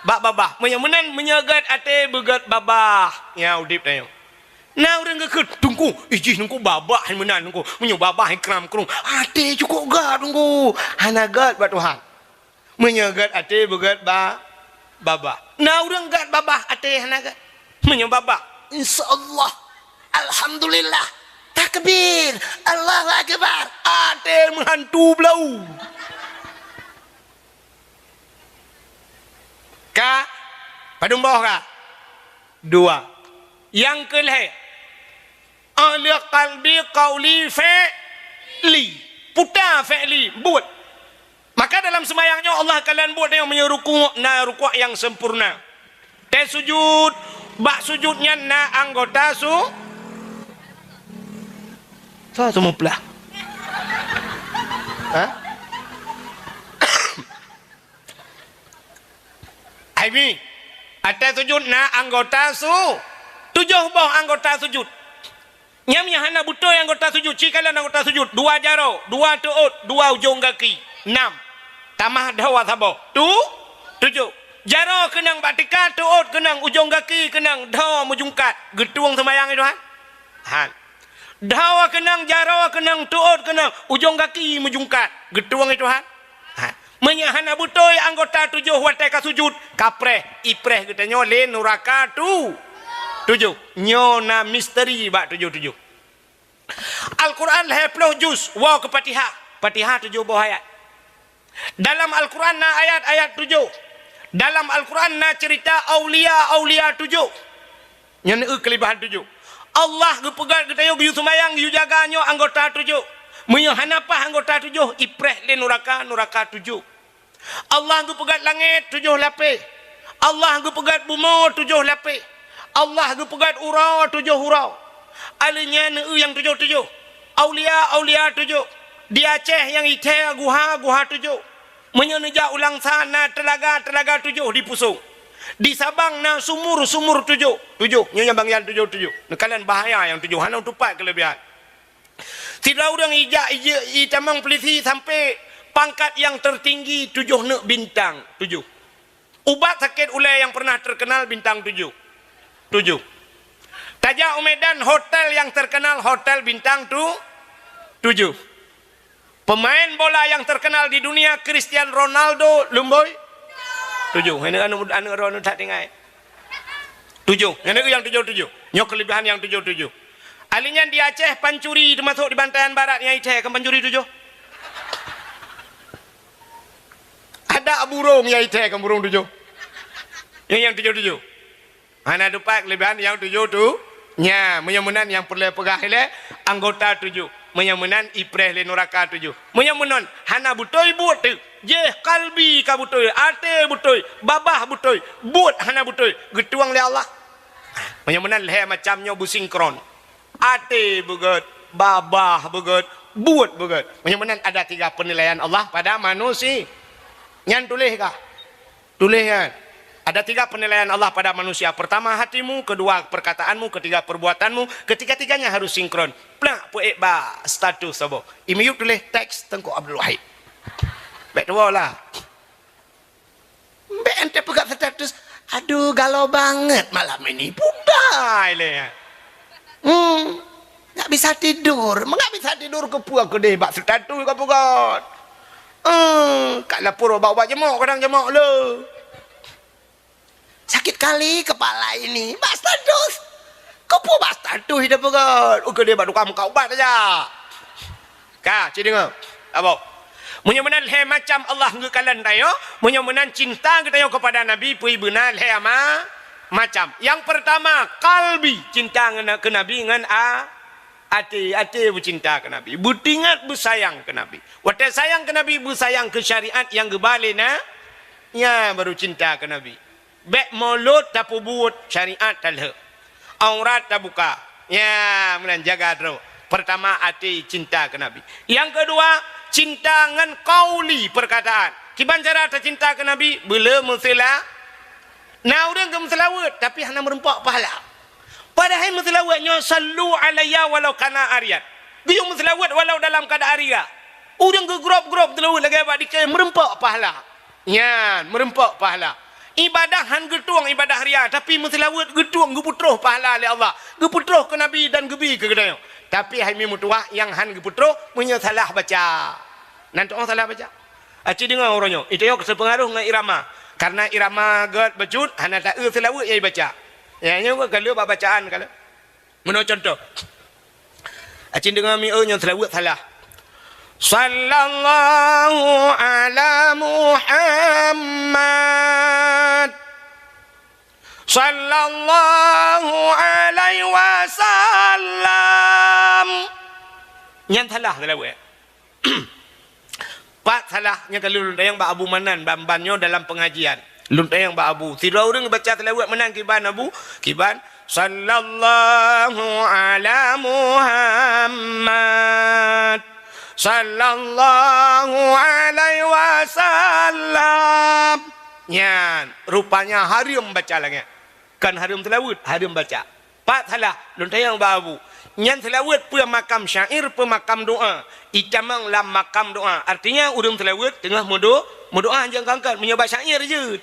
bak babah. Meunyoe meunan, meunyoe gét até beugét babah. Nya udeb tanyoe. Na ureuëng geukheun, "Teungku, ijih Teungku babah hai meunan Teungku. Meunyoe babah hai kram-krung. Até cukôp gét Teungku. Hana gét bak Tuhan." Meunyoe gét até beugét ba-, babah. Na ureuëng gét babah até hana gét. Meunyoe babah, insya Allah, alhamdulillah, takbir, Allahu akbar, até meuhantu blau. Ka? Padum boh ka? Dua. Nyang keulhée, ahli qalbi qauli fi'li. Puta fi'li, buet. Maka dalam seumayang nyoe Allah kalon buet nyoe meunyoe rukuk, na rukuk nyang sempurna. Tée sujut, bak sujut nyan na anggota su-, sa seumuplah. Ha? Hai mi, ateueh sujut na anggota su-, tujoh boh anggota sujut. Nyan nyang hana beutôi anggota sujut, ci kalon anggota sujut, dua jaroe, dua teuôt, dua ujong gaki, nam. Tamah dhoe saboh, tu-, tujoh. Jaroe keunong bak tika, teuôt keunong, ujong gaki keunong, dhoe meujungkat. Geutueng seumayang itu, han? Han. Dhoe keunong, jaroe keunong, teuôt keunong, ujong gaki meujungkat. Geutueng itu, han? Ha. Meunyoe hana beutôi anggota tujoh watée ka sujut, kapreh, ipreh geutanyoe lé nuraka tu-, tujoh. Nyoe na misteri bak tujoh-tujoh. Al-Quran lhée ploh juz, woe keu Fatihah. Fatihah tujoh boh ayat. Dalam Al-Quran na ayat-ayat tujoh. Dalam Al-Quran na ceurita aulia-aulia tujoh. Nyan eu keulebihan tujoh. Allah geupeugah geutanyoe geuyue seumayang, geuyue jaga nyoe anggota tujoh. Meunyoe hana paih anggota tujoh, ipreh lé nuraka, nuraka tujoh. Allah geupeugah langét tujoh lapéh. Allah geupeugah bumoe tujoh lapéh. Allah geupeugah uroe tujoh uroe. Aleuh nyan eu nyang tujoh-tujoh. Aulia-aulia tujoh. Di Aceh nyang ithée guha-guha tujoh. Meunyoe neujak u Langsa na teulaga-teulaga tujoh di Pusong. Di Sabang na sumur-sumur tujoh. Tujoh, nyoe nyang bangian tujoh-tujoh. Neukalon bahaya nyang tujoh, hana tupat keulebihan. Sidroe ureuëng ijak ije-, itamong peulisi sampai pangkat nyang tertinggi tujoh neuk bintang, tujoh. Ubat sakét ulée nyang pernah terkenal bintang tujoh. Tujoh. Tajak u Medan, hotel nyang terkenal hotel bintang tu-, tujoh. Pemain bola nyang terkenal di dunia, Cristiano Ronaldo, lumboi. Tujoh. Aneuk, aneuk, aneuk droeneuh that tinggai. Tujoh. Nyan nyang tujoh-tujoh. Nyoe keulebihan nyang tujoh-tujoh. Ahli nyan di Aceh pancuri teumasok di Bantayan Barat nyang ithèe kan pancuri tujoh. Ada burông nyang ithèe kan burông tujoh. Nyang, nyang tujoh-tujoh. Hana teumpat keulebihan nyang tujoh tu. Nya, meunyoe meunan nyang peureulèe peugah ilèe anggota tujoh. Meunyoe meunan ipreh lé nuraka tujoh. Meunyoe meunan hana beutôi buet teuk. Jih kalbi ka beutôi, até beutôi, babah beutôi, buet hana beutôi, geutueng lé Allah. Meunyoe meunan lhèe macam nyoe beusinkron. Até beugèt, babah beugèt, buet beugèt. Meunyoe meunan ada tiga penilaian Allah pada manusia. Nyan tuléh kah? Tuléh nyan. Ada tiga penilaian Allah pada manusia. Pertama hatimu, kedua perkataanmu, ketiga perbuatanmu, ketiga-tiganya harus sinkron. Plak peuék bak status saboh. I miyueb tuléh teks Teungku Abdul Wahid. Bèk tuwoe lah. Bèk ente peugah status, "Aduh, galau banget malam ini." Pudai lé. Hmm. Nggak bisa tidur. Nggak bisa tidur keupeue keudeh bak status ka peugah. Hmm, ka lapor bak ubat jemok, kadang jemok le. Sakit kali kepala ini. Bak status. Keupeue bak status ida peugah. Ukeudeh bak tukang muka ubat aja. Ka, ci deungoe. Abo. Meunyoe meunan lhèe macam Allah geukalon tanyoe, meunyoe meunan cinta geutanyoe kepada Nabi, peue beuna lhèe ma-, macam. Yang pertama, kalbi, cinta ngon, keu Nabi ngon a-, até, até beucinta keu Nabi. Beutingat beusayang keu Nabi. Watèe sayang keu Nabi, beusayang keu syariat nyang geuba lé na, nyan baru cinta keu Nabi. Bèk mulod tapeubuet, syariat talheueh. Aurat tabuka. Ya, meunan jaga droe. Pertama, até cinta keu Nabi. Yang kedua, cinta ngon kauli, perkataan. Kiban cara tacinta keu Nabi, beuleu meusila-, na ureueng geumeuseulaweuet, tapi hana meurumpok pahala. Padahai meuseulaweuet nyoe, "Sallu alayya walau kana ariyan." Geuyue meuseulaweuet walau dalam keuadaan ria. Ureueng geugrôp-grôp seulaweuet lagèe bak dikèe meurumpok pahala. Nyan, meurumpok pahala. Ibadah han geutueng ibadah ria, tapi meuseulaweuet geutueng geupeutroh pahala lé Allah. Geupeutroh keu Nabi dan geubi keu geutanyoe. Tapi hai mi meutuwah nyang han geupeutroh meunyoe salah baca. Nan tu'oh salah baca. Aci deungoe uroe nyoe, itu nyoe sepengaruh ngon irama. Karena irama gèt bacut hana taeu seulaweuet nyang ibaca. Ya, nyoe ka lheueh bak bacaan ka lheueh. Meunoe contoh. Acin deungoe mi, oh, nyoe seulaweuet salah. Sallallahu ala Muhammad. Sallallahu alaihi wasallam. Nyan salah seulaweuet. Pat salah nyang ka lôn tanyong bak Abu Manan ban-ban nyoe dalam pengajian. Lôn tanyong bak Abu, sidroe ureueng baca seulaweuet meunan kiban Abu, kiban, "Sallallahu ala Muhammad, sallallahu alaihi wasallam." Nyan, rupanya hareuem baca lagèe. Kon hareuem seulaweuet, hareuem baca. Pat salah, lôn tanyong bak Abu. Nyan seulaweuet peue makam syair, peue makam doa? Itamong lam makam doa. Artinya, ureueng seulaweuet teungoh meudo-, meudoa nyang kangkat. Meunyoe bak syair jeuet.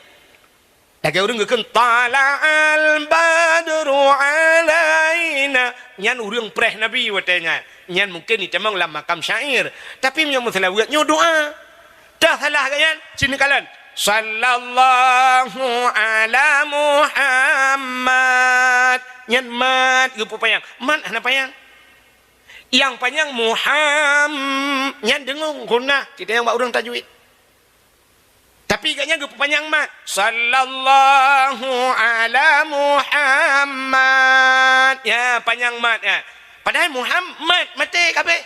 Lagèe ureueng geukheun, "Tala'al badru alaina." Nyan ureueng preh Nabi watèe nyan. Nyan mungken itamong lam makam syair. Tapi meunyoe meuseulaweuet, nyoe doa. Tah salah geuh nyan, sinoe kalon. Sallallahu ala Muhammad. Nyan mat geupeupanyang. Mat hana panyang. Nyang panyang Muham-, nyan deungon gunnah. Kita nyang bak ureueng tajwid. Tapi geuh nyan geupeupanyang mat. Sallallahu ala Muhammad. Ya, panyang mat, ya. Padahai Muhammad maté kabeh.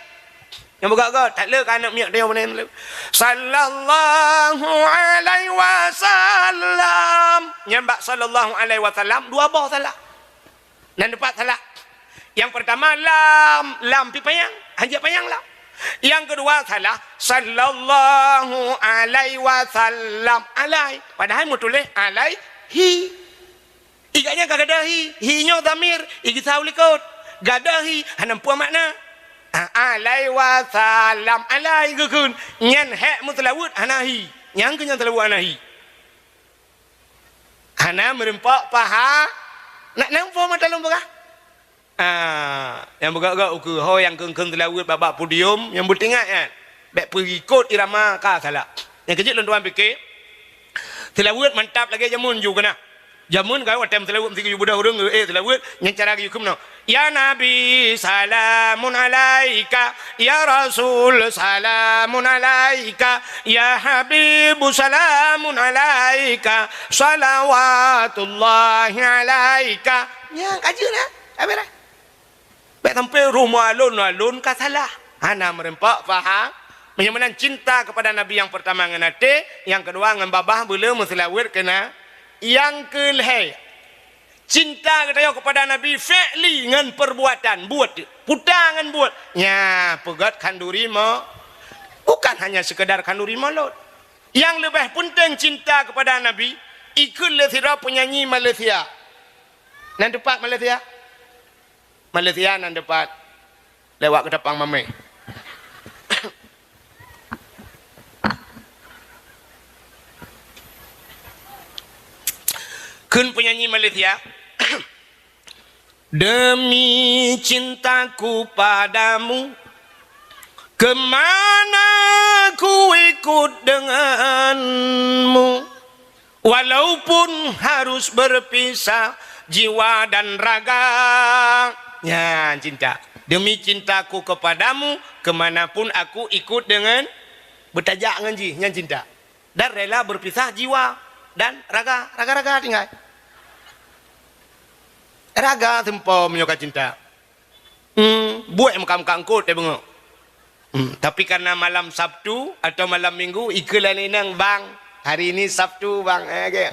Nyang beugöt-göt, that le ka aneuk miet teuh meunan le. Sallallahu alaihi wasallam. Nyan bak sallallahu alaihi wasallam, dua boh salah. Nan teumpat salah. Nyang peurtama lam, lam pi panyang, hanjeuet panyang lam. Nyang keudua salah, sallallahu alaihi wasallam, alai. Padahai meutuléh alaihi. Iga nyan ka gadôh hi, hi nyoe dhamir, igisa u likot. Gadôh hi, hana muphom makna. Ah, alaihi wasallam, alai geukheun. Nyan hék meuseulaweuet hana hi. Nyang keu nyan seulaweuet hana hi. Hana meurumpok paha, nak na muphom mata lôn peugah? Ah, nyang beugöt-göt ukeue ho nyang kheun-kheun seulaweuet bak-bak podium, nyang beutingat nyan. Bèk peuikot irama ka salah. Nyang keujeuet lôn tuan pike, Seulaweuet mantap lagèe jameun ju keunan. Jameun ka watèe meuseulaweuet meusigeue ju beudoh ureueng, eh, seulaweuet, nyan cara geuyue keunoe. Ya Nabi, salamun alaika. Ya Rasul, salamun alaika. Ya Habibu, salamun alaika. Salawatullahi alaika. Nyan ka jeuet lah. Habis lah. Bèk sampoe roh meualon-alon ka salah. Hana meureumpok paham. Meunyoe meunan cinta kepada Nabi nyang peurtama ngon até, nyang keudua ngon babah beuleu meuseulaweuet keunan. Nyang keulhèe, cinta geutanyoe kepada Nabi fi'li ngon peurbuatan, buet. Puta ngon buet. Nya, peugöt khanduri mo-, bukan hanya sekedar khanduri mulod. Nyang leubeh peunteng cinta kepada Nabi, ikheun lé sidroe peunyanyi Malaysia. Nan teupat Malaysia? Malaysia nan teupat lewat Ketapang Mamé. Kheun peunyanyi Malaysia, demi cintaku padamu, kemana ku ikut denganmu. Walaupun harus berpisah jiwa dan raga. Nyan cinta. Demi cintaku kepadamu, kemanapun aku ikut dengan, beutajak ngon jih, nyan cinta. Dan rela berpisah jiwa dan raga, raga-raga tinggai. Raga seumpom nyoe ka cinta. Hmm, buet meuka-meuka eungkôt teuh beungöh. Hmm, tapi karena malam Sabtu atau malam Minggu, ikheun lé inong, "Bang, hari ini Sabtu, Bang." Eh, oke.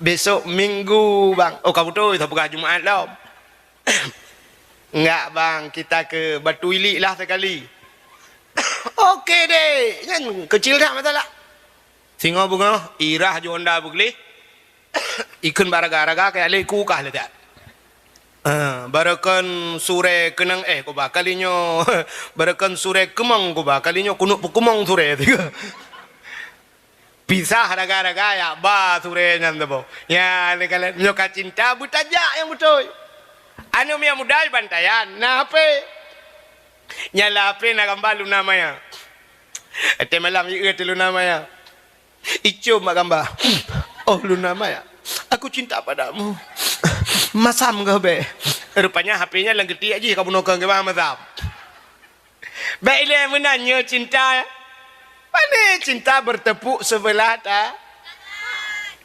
"Besok Minggu, Bang." Oh, ka beutôi, tapeugah Jumaat lom. "Enggak, Bang, kita ke Batu Ilik lah sekali." Oke deh, nyan kecil dah masalah. Singoh beungoh, irah ju honda beugleh. Ikheun bak raga-raga kajak lé ku kah leutak. Ah, barokon surée keunong, eh, kuba kali nyoe. Barokon surée keumong kuba kali nyoe, kunok peukeumong surée. Pisah raga-raga, ya, ba surée nyan teuboh. Ya, lé kalon nyoe ka cinta beutajak nyang beutôi. Aneuk miet muda bantaian, na H P. Nyala H P na gamba Luna Maya. Watèe malam ieu teuh Luna Maya. Icom bak gamba. "Oh, Luna Maya, aku cinta padamu. Masam keuh bèk." Rupanya H P nyan lam geutiek jih ka bunoe keu gamba masam. Bèk ilèe meunan nyoe cinta. Pane cinta bertepuk sebelah ta-,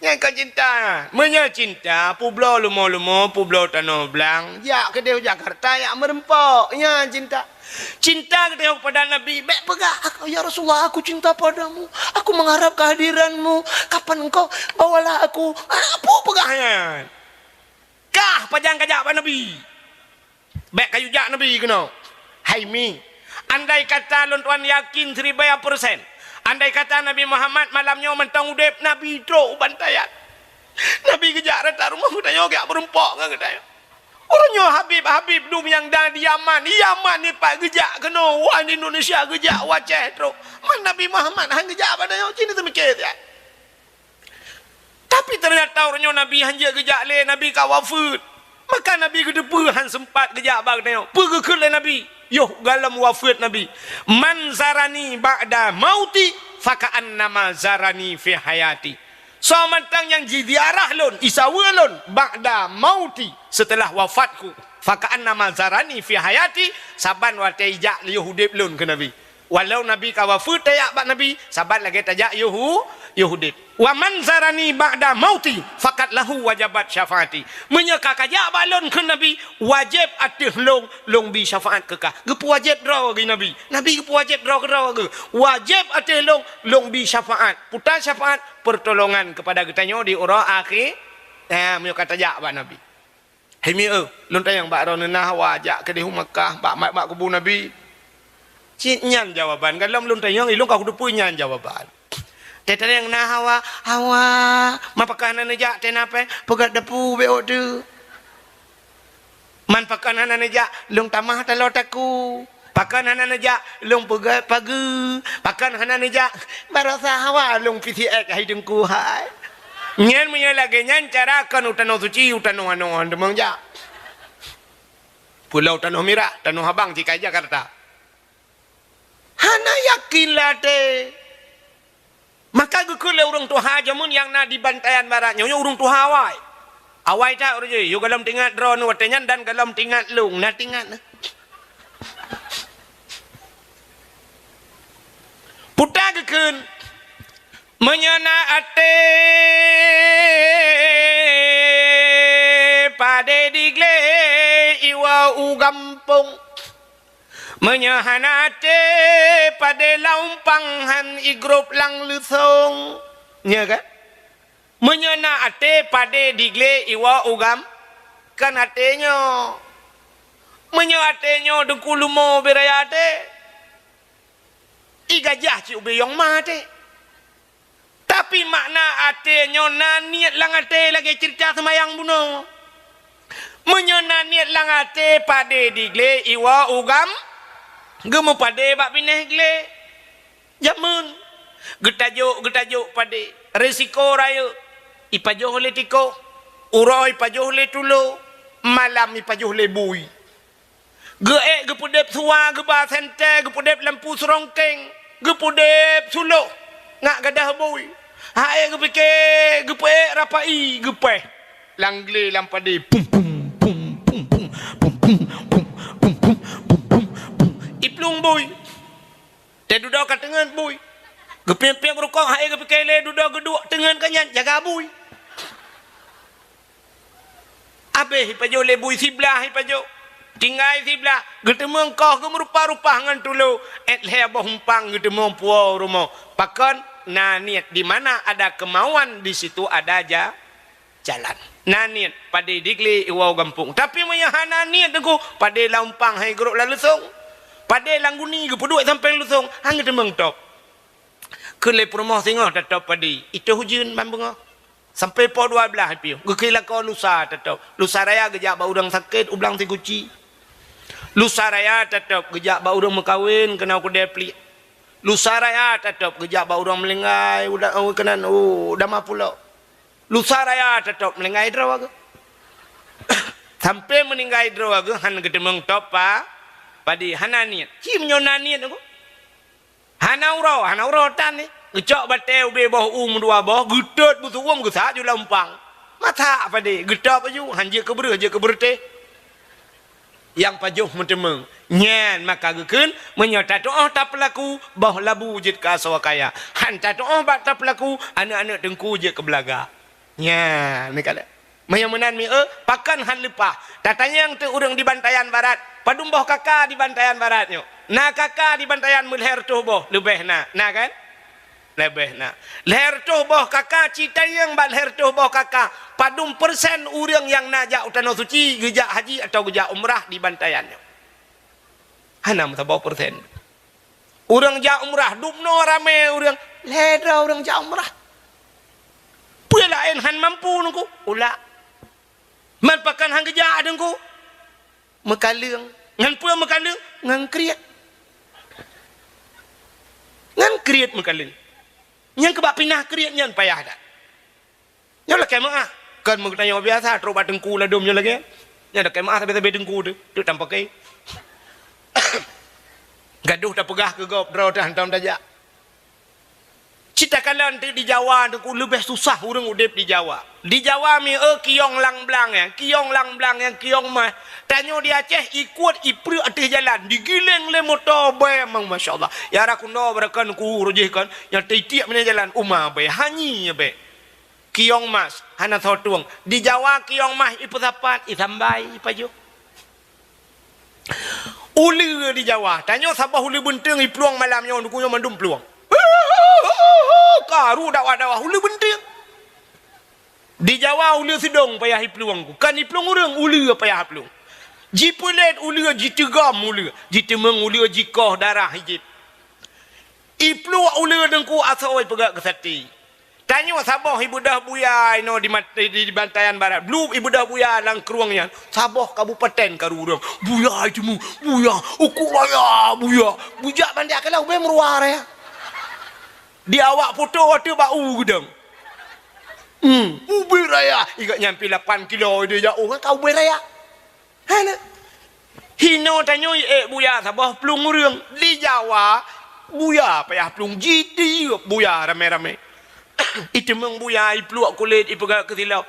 nyan kon cinta. Meunyoe cinta, peubloe leumo-leumo, peubloe tanoh blang, jak keudeh u Jakarta, jak meureumpok. Nyan cinta. Cinta geutanyoe kepada Nabi, bèk peugah, "Aku, ya Rasulullah, aku cinta padamu. Aku mengharap kehadiranmu. Kapan engkau bawalah aku?" Ah, peue peugah nyan? Kah pajan kajak bak Nabi? Bèk kayue jak Nabi keunoe. Hai mi, andai kata lôn tuan yakin siribèe persen, andai kata Nabi Muhammad malam nyoe mantong udép, Nabi trok u bantaian. Nabi geujak rata rumoh geutanyoe, geujak meureumpok ngon geutanyoe. Uroe nyoe habib-habib dum nyang na di Yaman, Yaman nyoe pat geujak keunoe, wah, di Indonesia geujak, u Aceh trok. Man Nabi Muhammad han geujak bak tanyoe, ci neuteumiké siat. Tapi teunyata uroe nyoe Nabi han jeuet geujak lé, Nabi ka wafeuet. Maka Nabi geuteupeue han seumpat geujak bak geutanyoe. Peue geukheun lé Nabi? Yoh goh lom wafeuet Nabi, "Man zarani ba'da mauti, faka'annama zarani fi hayati." Soe mantong nyang jiziarah lôn, jisaweue lôn, ba'da mauti, seuteulah wafatku, "faka'annama zarani fi hayati," saban watèe ijak yoh udép lôn, kheun Nabi. Walau Nabi ka wafeuet, tajak bak Nabi, saban lagèe tajak yoh u-, yoh udép. "Wa man zarani ba'da mauti, faqad lahu wajabat syafaati." Meunyoe ka kajak bak lôn, kheun Nabi, wajéb ateueh lôn, lôn bi syafaat keu kah. Geupeuwajéb droe geuh Nabi. Nabi geupeuwajéb droe keudroe geuh. Wajéb ateueh lôn, lôn bi syafaat. Peue syafaat? Pertolongan kepada geutanyoe di uroe akhé. Nah, meunyoe ka tajak bak Nabi. Hai mi, eh, lôn tanyong bak droeneuh, na hawa jak keudeh u Makkah, bak mat bak kubu Nabi? Cit nyan jawaban. Goh lom lôn tanyong, ilôn ka kuteupeue nyan jawaban. Tanyong na hawa, hawa. Man pakon hana neujak, teuh na pèng, peugöt dapu bèk ôk teuh. Man pakon hana neujak, lôn tamah taloe takue. Pakon hana neujak, lôn peugöt pageue. Pakon hana neujak, barosa hawa lôn pih siék hai Teungku hai. Nyan meunyoe lagèe nyan cara kon u tanoh suci, u tanoh anoe han teumang jak. Pulo Tanoh Mirah, Tanoh Abang, sikai Jakarta. Hana yakin lah teuh. Maka geukheun lé ureuëng tuha jameun nyang na di Bantayan Barat nyoe, nyoe ureuëng tuha awai. Awai that ureuëng jih, yôh gohlom teuingat droeneuh watée nyan dan gohlom teuingat lôn, na teuingat na. Peue ta geukheun, meunyoe na até padé di glé iwoe u gampông. Meunyoe hana até padé lam umpang han igrôp lam leusông. Nyo kan? Meunyoe na até padé di glé iwoe u gam-, kan até nyoe. Meunyoe até nyoe Teungku leumo ubé raya até, i gajah cit ubé yong ma até. Tapi makna até nyoe na niet lam até lagée ceurita seumayang bunoe. Meunyoe na niet lam até padé di glé iwoe u gam-, geumeupadé bak binéh glé. Jameun, geutajok, geutajok padé, risiko rayeuk, ipajoh lé tikoh, uroe ipajoh lé tulo, malam ipajoh lé bui. Geuék geupeudeb suwa, geuba sentée, geupeudeb lampu seurongkeng, geupeudeb suloh, ngat gadôh bui. Hai geupike, geupeuék rapai, geupéh. Lam glé lam padé, pum, pum, pum. Iplueng bui. Teududoe ka teungeut bui. Geupiep-piep rukok, hai geupike lé dudoe geuduek teungeut ka nyan, jaga bui. Abéh ipajoh lé bui siblah ipajoh. Tinggai siblah, geuteumeung koh geumeurupa-rupa ngon tulo, ék lhée boh umpang geuteumeung puwoe rumoh. Pakon? Na niet, di mana ada kemauan, di situ ada ja-, jalan. Na niet, padé di glé iwoe gampông. Tapi meunyoe hana niet Teungku, padé lam umpang han igrôp lam leusông. Padé lam guni geupeuduek sampéng leusông, han geuteumeung top. Kheun lé peurumoh singoh tatop padé, itôh ujeuen ban beungoh. Sampoe poh dua blaih piôh, geukheun lakoe lusa tatop. Lusa raya geujak bak ureuëng sakét u Blang Siguci. Lusa raya tatop geujak bak ureuëng meukawen keunoe keudée pliek. Lusa raya tatop geujak bak ureuëng meuninggai u da-, u keunan, u Dama Pulo. Lusa raya tatop meuninggai droe geuh. Sampoe meuninggai droe geuh han geuteumeung top pa-, padé, hana niet. Ci meunyoe na niet Teungku. Hana uroe, hana uroe tan ni. Geucok batée ubé boh u meudua boh, geutot beusuwom geusak ju lam umpang. Masak padé, geutop laju, han jeuet keu breueh, jeuet keu beureuteh. Nyang pajoh meuteumeung. Nyan maka geukheun, meunyoe tatu'oh tapeulaku, boh labu jeuet keu asoe kaya. Han tatu'oh bak tapeulaku, aneuëk-aneuëk Teungku jeuet keu beulaga. Nyan, ni kalon. Meunyoe meunan mi, eh, pakon han leupah. Tatanyong teuk ureuëng di Bantayan Barat, padum boh KK di Bantayan Barat nyoe? Na KK di Bantayan meulhée reutôh boh, leubeh na. Na kan? Leubeh na. Lhée reutôh boh KK, ci tanyong bak lhée reutôh boh KK, padum persen ureuëng nyang na jak u Tanoh Suci, geujak haji atawa geujak umrah di Bantayan nyoe? Hana meusaboh persen. Ureuëng jak umrah, dubnoe ramé ureuëng, lhée droe ureuëng jak umrah. Peue laén han mampu Teungku? Ulak. Man pakon han geujak Teungku? Meukaleueng. Ngon peue meukaleueng? Ngon kriet. Ngon kriet meukaleueng. Nyang keubah pinah kriet nyan payah that. Nyoe lakée meuáh. Kon meugeutanyoe biasa, trok bak teungku ladôm nyoe lagée. Nyoe lakée meuáh sabe-sabe teungku teuh, teuk tampakée. Gadoh tapeugah keu gob, droe teuh hantom tajak. Cit takalon teuk di Jawa teungku leubeh susah ureuëng udeb di Jawa. Di Jawa mi, eh, kiyong lam blang nyan, kiyong lam blang nyan, kiyong mah. Tanyoe di Aceh, ikuet ipreuk ateueh jalan, digiléng lé moto bée mang, masya Allah. Ya rakundo barakan ku rojih kan, nyang teitiek meunan jalan uma bée, hanyi bée. Kiyong mas, hana soe tueng. Di Jawa kiyong mas ipeusapat, isambai, ipajoh. Uleue di Jawa, tanyoe saboh uleue beunteueng iplueng malam nyoe, nuku nyoe mandum plueng. Karu dakwah-dakwah uleue beunteueng. Di Jawa uleue seudong payah iplueng, kon iplueng ureuëng, uleue payah plueng. Jipeulét uleue, jiteugom uleue, jiteumeung uleue, jikoh darah ijép. Ipluek uleue teungku asoe ipeugah keu sate. Tanyoe saboh ibeudôh buya inoe di mat-, di, di Bantayan Barat. Blueb ibeudôh buya lam krueng nyan. Saboh kabupaten karu ureuëng. Buya iteumeu, buya, ukuk raya, buya. Bujak bandia keulah ubé meuruwa raya. Di awak poto watée bak u geudong. Hmm, ubé raya. Igak nyan pi lapan kilo ide jak u ka ubé raya. Hana. Hinoe tanyoe ék buya saboh plueng ureuëng. Di Jawa, buya payah plueng, jitiup buya ramé-ramé. Iteumeung buya, ipluek kulét, ipeugöt keu silop.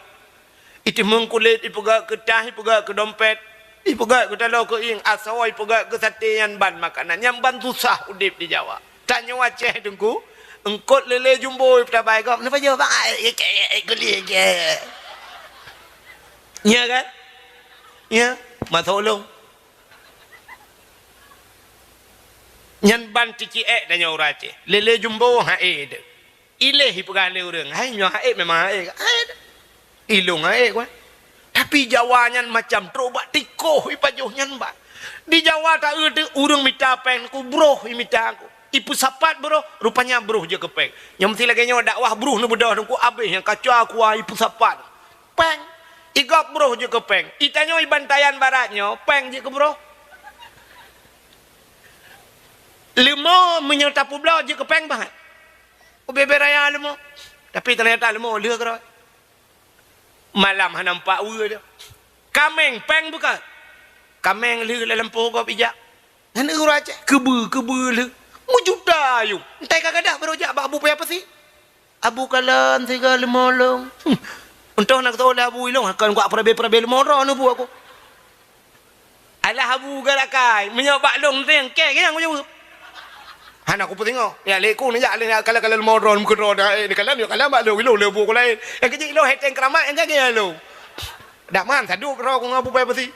Iteumeung kulét, ipeugöt keu tah, ipeugöt keu dompet, ipeugöt keu taloe keuieng, asoe ipeugöt keu saté, nyan ban makanan, nyan ban susah udép di Jawa. Tanyoe Aceh, Teungku, eungkôt lé-lé jumbo tabai gob, neupajoh bang, ai, ai, ai, ai, guli, ai. Nya kan? Nya, masa ulông. Nyan ban ticiek tanyoe ureueng Aceh. Lé-lé jumbo, ha, eh, deh. Iléh ipeugah lé ureueng, "Hai, nyoe haék memang haék." Haék. Ilông haék, wah. Tapi Jawa nyan macam trok bak tikoh ipajoh nyan, bah. Di Jawa taeu teuh ureueng mita péng ku, broh imita ku. Ipeusapat broh, rupanya broh jeuet keu péng. Nyoe meusti lagèe nyoe dakwah broh neubeudôh Teungku, abéh nyang kaca kuah ipeusapat. Péng. Igop broh jeuet keu péng. Itanyoe i Bantayan Barat nyoe, péng jeuet keu broh. Leumo meunyoe tapeubloe jeuet keu péng, bah. Ubé-bé raya leumo. Tapi teunyata leumo lheueh keudroe. Malam hana nampak weue dia. Kaméng péng beuka. Kaméng lheueh lam lampôh gob ijak. Nyan ureueng Aceh, keubeue, keubeue lheueh. Meujuta ayong. Entah ka gadôh barô jak bak Abu Paya Pasi. Abu, kalon sigoe leumo lôn. Hmm. Untông na geutôh lé Abu ilông, kon kuat peurabé-peurabé leumo droe neubuet ku. Alah Abu geulakai, meunyoe bak lôn teuntèe, kèe nyang kujaweueb. Hana kupeusingoh. Ya, lé ku neujak lé kalon-kalon leumo droe, meukeudroe dah, eh, kalon, kalon bak lôn, ilông lé bu ku laén. Nyang keujiek ilông heteng keuramat, nyang kagèe ilông. Dak man, saduek droe ku ngon Abu Paya Pasi.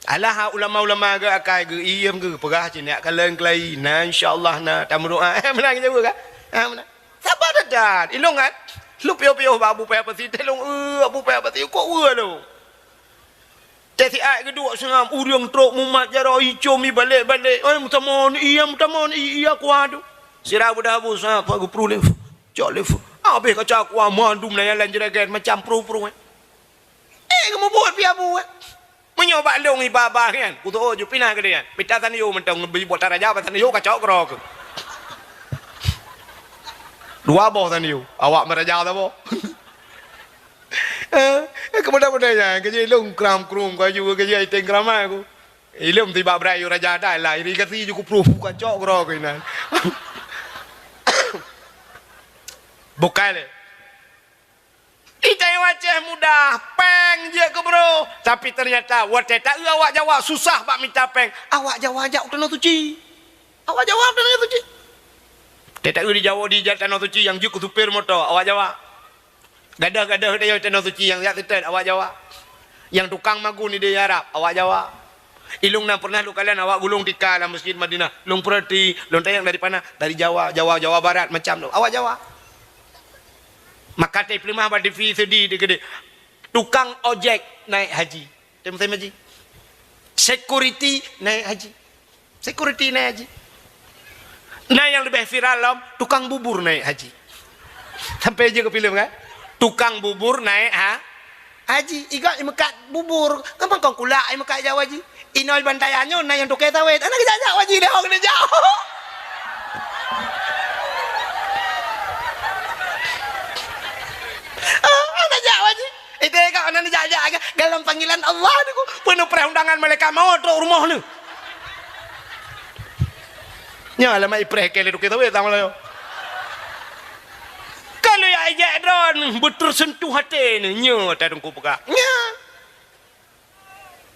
Alah ulama-ulama geuakai geuiem geupeugah cit nyak kalon keulayi, na insya Allah na tameudoa. Eh, meunan geujaweueb kan? Ha, meunan. Saban that-that. Ilông kan? Lôn piôh-piôh bak Abu Paya Pasi, teuh lôn, eh, Abu Paya Pasi, kok weue lôn. Teuh siat geuduek seungab, ureueng trok mumat jaroe icôm ibalek-balek. Eh, meutamong, iya meutamong, iya kuah tu. Sira beudah Abu sa, pak geupru lé. Cok lé. Abéh kaca kuah mandum na nyang lam juragan macam pruh-pruh, eh. Eh, geumubuet pih Abu, eh. Meunyoe bak lôn iba-ba nyan, kuteuôt ju pinah keudeh nyan. Mita tanyoe mantong, bak taraja bak tanyoe kacok keudroe keuh. Dua boh tanyoe, awak meuraja saboh. Eh, eh, keumudian-mudian nyan, keujeuet lôn kram-krum, kaju keujeuet iteng keuramat ku. Ilông tibak brat yue raja dah lah, irigasi ju kupruh, kacok keudroe keuh inan. Bukai lé. Di Taiwan Aceh mudah, péng jeuet keu broh. Tapi teunyata watèe taeu awak Jawa susah bak mita péng, awak Jawa jak u Tanoh Suci. Awak Jawa u Tanoh Suci. Watèe taeu di Jawa, di Tanoh Suci nyang jeuet keu supir moto, awak Jawa. Gadôh-gadôh di Tanoh Suci nyang jak seutôt, awak Jawa. Nyang tukang magun di Arab, awak Jawa. Ilông na pernah lôn kalon awak gulong tika lam Masjid Madinah. Lôn peurati, lôn tanyong dari mana? Dari Jawa, Jawa, Jawa Barat macam tu. Awak Jawa. Maka teupeuleumoh bak T V seudi di keudeh. Tukang ojek naik haji. Teumasai haji. Security naik haji. Security naik haji. Nah, nyang leubeh viral lom, tukang bubur naik haji. Sampai je ke filem kan? Tukang bubur naik ha, haji. Iga imeukat bubur. Gampang kong kulak imeukat jauh haji. Inoi bantai anyon na nyang tukang sawét. Anak jak-jak haji lé hong ni jauh. Ah, anak jak haji. Itu kan anak jak-jak dalam panggilan Allah tu. Penuh perundangan malaikat maut trok rumoh ni. Nyoe alamat ipreh keu lé tukang sawét sama lalu. Kalau ya ijak droe beutersentuh até ni, nyoe ta Teungku peugah. Nya.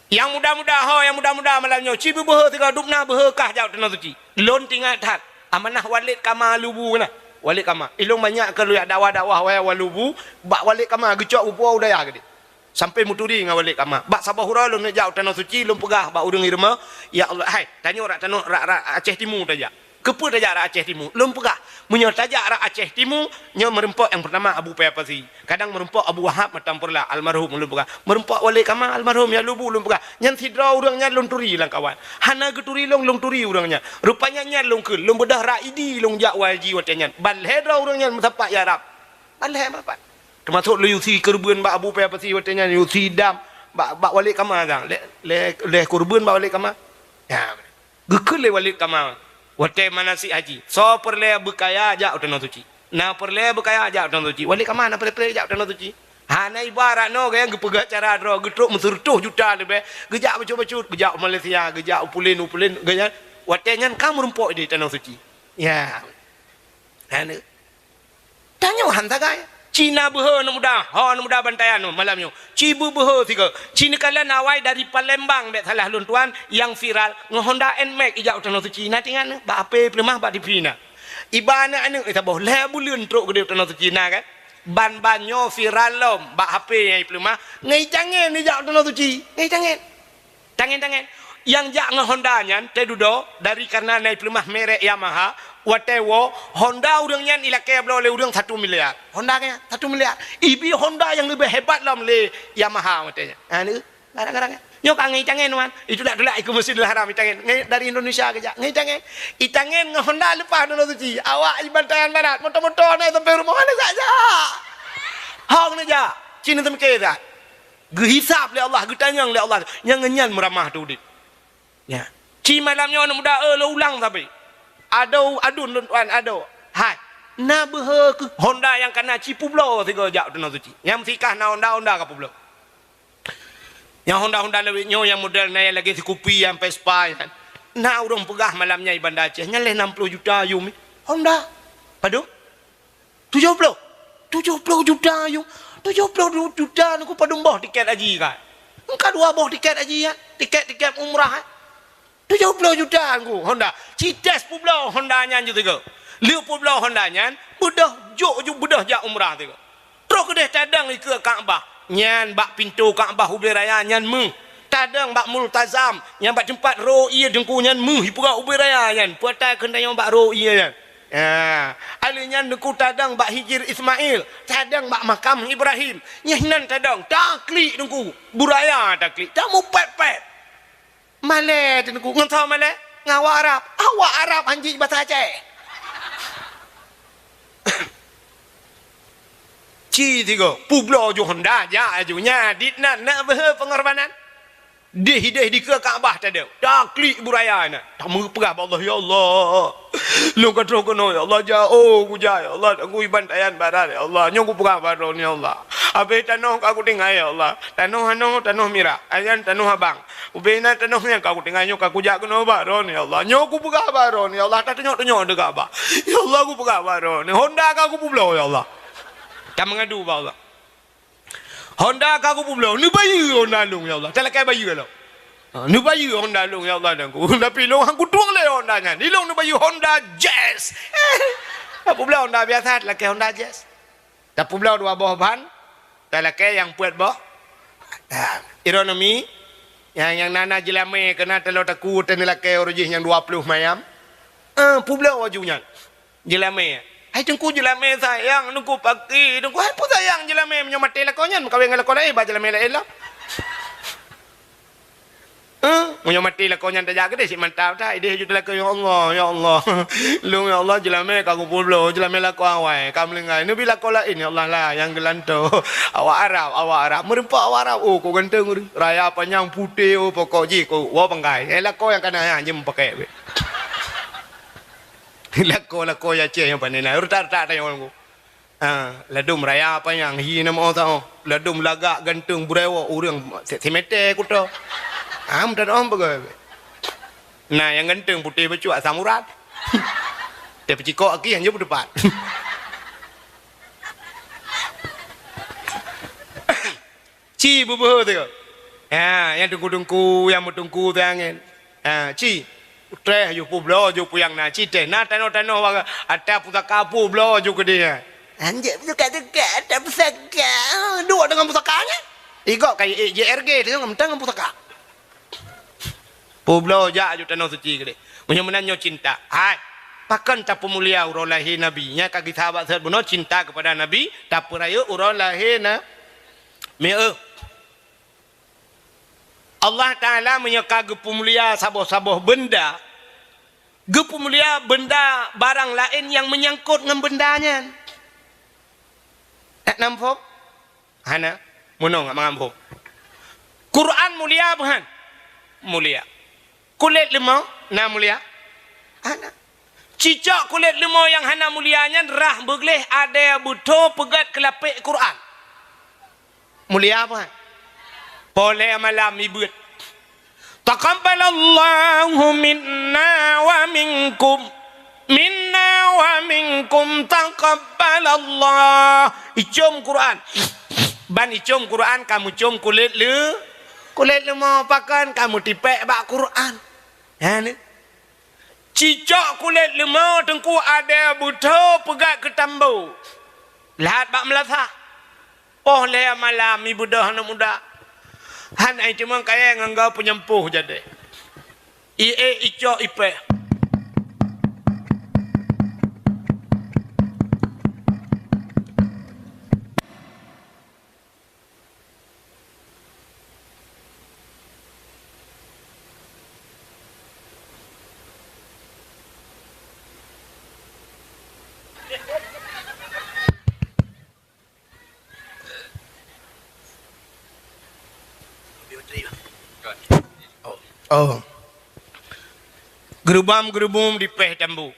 Nyang muda-muda ho, nyang muda-muda malam nyoe, ci beubeuhe sigoe dubna beuhe kah jak Tanoh Suci. Lôn tingat that, amanah Walid Kama Lubu na. Walid Kama. Ilông banyak keu lôn jak dakwah-dakwah wayah Walubu, bak Walid Kama geucok bupo u dayah geude. Sampai meuturi ngon Walid Kama. Bak saboh uroe lôn jak u Tanoh Suci, lôn peugah bak ureueng i rumoh, "Ya Allah, hai, tanyoe rak tanoh rak, rak Aceh Timu tajak." Keupeue tajak rak Aceh Timu? Lôn peugah, meunyoe tajak rak Aceh Timu, nyoe meurumpok nyang peurtama Abu Paya Pasi. Kadang meurumpok Abu Wahab Matang Peureulak, almarhum, lôn peugah. Meurumpok Walid Kama, almarhum, ya Lubu, lôn peugah. Nyan sidroe ureueng nyan lôn turi lam kawan. Hana geuturi lôn, lôn turi ureueng nyan. Rupanya nyan lôn kheun, lôn beudôh rak Idi lôn jak wai haji watèe nyan. Ban lhèe droe ureueng nyan meusapat ya Rab. Ban lhèe meusapat. Teumasok lôn yusi keureubeuen bak Abu Paya Pasi watèe nyan, yusi dam bak, bak Walid Kama dang. Lhèe, lhèe, lhèe keureubeuen bak Walid Kama. Ya. Geukheun lé Walid Kama watèe manasik haji, "Soe peureulèe beukaya jak u Tanoh Suci. Na peureulèe beukaya jak u Tanoh Suci." Walid Kama na peureulèe jak u Tanoh Suci. Hana ibarat nyoe gaya geupeugah cara droe, geutrok meuseureutoh juta leubeh, geujak bacut-bacut, geujak u Malaysia, geujak u pulen, u pulen, geujak. Watèe nyan ka meurumpok di Tanoh Suci. Ya. Hana. Tanyoe han sagai. Ci na beuhe aneuk muda, ho aneuk muda bantayan malam nyoe. Ci beubeuhe sigoe. Ci neukalon awai dari Palembang, bèk salah lôn tuan, nyang viral ngon Honda Nmax ijak u Tanoh Suci. Na teuingat neuh, bak H P peuleumah bak T V na. Iba aneuk-aneuk saboh lhèe buleuen trok keudéh u Tanoh Suci na kan. Ban-ban nyoe viral lom bak H P nyang ipeuleumah, ngon itangen ijak u Tanoh Suci. Ngon itangen. Tangen-tangen. Nyang jak ngon Honda nyan teududoe dari kareuna na ipeuleumah merek Yamaha, watèe woe Honda ureueng nyan ilakèe bloe lé ureueng satu miliar. Honda nyan satu miliar. Ibi Honda nyang leubeh hebat lom lé Yamaha watèe nyan. Ha, ni, gara-gara nyan. Nyoe ka ngon itangen, wan. Itulak-tulak ikeu Masjidil Haram itangen. Ngon, dari Indonesia geujak. Ngon itangen. Itangen ngon Honda leupah Tanoh Suci. Awak iban tangan barat. Moto-moto na sampai rumoh. Hana jak-jak. Hong neujak. Ci neuseumeukée that. Geuhisab lé Allah, geutanyong lé Allah, nyang ngon nyan meuramah teuh udép. Nya. Ci malam nyoe aneuk muda, eh, lôn ulang sabe. Adoe, aduen lôn tuan, adoe. Hai. Na beuhe keuh Honda nyang ka na ci peubloe sigoe jak u Tanoh Suci. Nyang meusikah na Honda, Honda ka peubloe. Nyang Honda-Honda lawét nyoe nyang model na nyang lagèe sikupi, nyang Vespa nyan. Na ureueng peugah malam nyan di Banda Aceh, nyan lhèe nam ploh juta yum. Honda. Padum? Tujoh ploh. Tujoh ploh juta yum. Tujoh ploh juta nyoe padum boh tiket haji kan? Engka dua boh tiket haji, ya? Tiket-tiket umrah, eh? Tujoh ploh juta nyoe Honda. Ci tès peubloe Honda nyan ju sigoe. Lheueh peubloe Honda nyan, beudôh jok ju beudôh jak umrah sigoe. Troh keudéh tadong ikeue Ka'bah. Nyan bak pintoe Ka'bah ubé raya nyan méuh. Tadong bak Multazam, nyan bak teumpat roh ié Teungku nyan méuh, ipeugah ubé raya nyan. Peue ata keuneuk tanyong bak roh ié nyan. Ha, alheuh nyan Teungku tadong bak Hijir Ismail, tadong bak makam Ibrahim. Nyan nan tadong, taklik Teungku. Buraya taklik, tamupèt-pèt. Malèe Teungku, ngon soe malèe? Ngon awak Arab. Awak Arab han jeuet basa Aceh. Ci sigoe, peubloe ju Honda, jak aju. Nya, dit nan, na beuhe peungorbanan. Deh-deh dikeue Ka'bah tadong. Taklik buraya na. Tameupeugah bak Allah, "Ya Allah, lôn ka troh keunoe, ya Allah, jak, oh, kujak, ya Allah, dan kuiban tayan barat, ya Allah. Nyoe kupeugah bak Droeneuh, ya Allah. Abéh tanoh ka kutinggai, ya Allah. Tanoh anoe, tanoh mirah. Ayan tanoh abang. Ubé na tanoh nyang ka kutinggai nyoe ka kujak keunoe bak Droeneuh, ya Allah. Nyoe kupeugah bak Droeneuh, ya Allah, tatunyok-tunyok teuka bak. Ya Allah, kupeugah bak Droeneuh. Honda ka kupeubloe, ya Allah." Tameungadu bak Allah. Honda ka kupeubloe, neubayeue Honda lôn, ya Allah. Talakèe bayeue lom. Ha, neubayeue Honda lôn, ya Allah, dan ku. Tapi lôn han kutueng lé Honda nyan. Ilôn neubayeue Honda Jazz. Tapeubloe Honda biasa, talakèe Honda Jazz. Tapeubloe dua boh ban, talakèe nyang peuet boh. Ha, ironomi, nyang, nyang na-na jeulamé keunan taloe takue teuneulakèe uroe jih nyang dua ploh mayam. Eh, peubloe aju nyan. Jeulamé. Hai Teungku, jeulamé sayang, Teungku, paki, Teungku, hai peue sayang jeulamé, meunyoe maté lakoe nyan meukawen ngon lakoe laén, ba jeulamé laén lom. Eh, meunyoe maté lakoe nyan tajak keudéh cit mantap that, idéh ju teulakèe, "Ya Allah, ya Allah. Lôn, ya Allah, jeulamé ka kupeubloe, jeulamé lakoe awai, ka meulinggai. Neubi lakoe laén, ya Allah lah, nyang geulantoe." Awak Arab, awak Arab, meureumpok awak Arab, oh, kok ganteng ureueng. Raya panyang putéh, oh, pokok jih, kok, woe panggai. Eh, lakoe nyang ka na nyan, jeuem pakèk bèk. Lakoe-lakoe Aceh nyang pandai na, retak-retak tanyoe nyoe. Ha, ladôm raya panyang, hi na meu tao. Ladôm lagak ganteng beureuwoe ureueng se-, semeter kuto. Ha, meutanyoe peugah. Na nyang ganteng putéh bacut asam urat. Teuh peucikok aki hanjeuet beuteupat. Ci beubeuhe teuh. Ha, nyang teungku-teungku, nyang meuteungku teuh angén. Ha, ci. Treh ju peubloe ju peue nyang na, ci treh. Na tanoh-tanoh wa-, ata pusaka peubloe ju keudéh. Anjek pusaka-pusaka, ata pusaka. Duek deungon pusaka nyan. Igok ka J R G teuh ngon pusaka. Peubloe jak ju tanoh suci keudéh. Meunyoe meunan nyoe cinta. Hai. Pakon tapeumulia uroe lahé Nabi? Nyan ka geusahabat seuhat bunoe cinta keupada Nabi, tapeurayeuk uroe lahé na-, Mi'eu. Allah Taala meunyoe ka geupeumulia saboh-saboh beunda, geupeumulia beunda barang laén nyang meunyangkot ngon beunda nyan. That na muphom? Hana. Meunong mangat muphom. Quran mulia buhan? Mulia. Kulét leumô na mulia? Hana. Cicok kulét leumô nyang hana mulia nyan rhah beugleh adèe beutho peugét keu lapék Quran. Mulia apa? Polé malam ibeuet. Taqabbalallahu minna wa minkum. Minna wa minkum taqabbalallah. Icôm Quran. Ban icôm Quran, kamu côm kulét leu-, kulét leumo, pakon kamu tipék bak Quran. Ha, ni. Cicok kulét leumo teungku, ada beutho peugah keu tambo. Lahat bak meulasah. Poh lhèe malam, ibeudôh aneuk muda. Han ai teuma kayèe ngon goe peunyampôh jadi. Ié icok ipèh. Oh. Geurubam-geurubum dipèh tambo.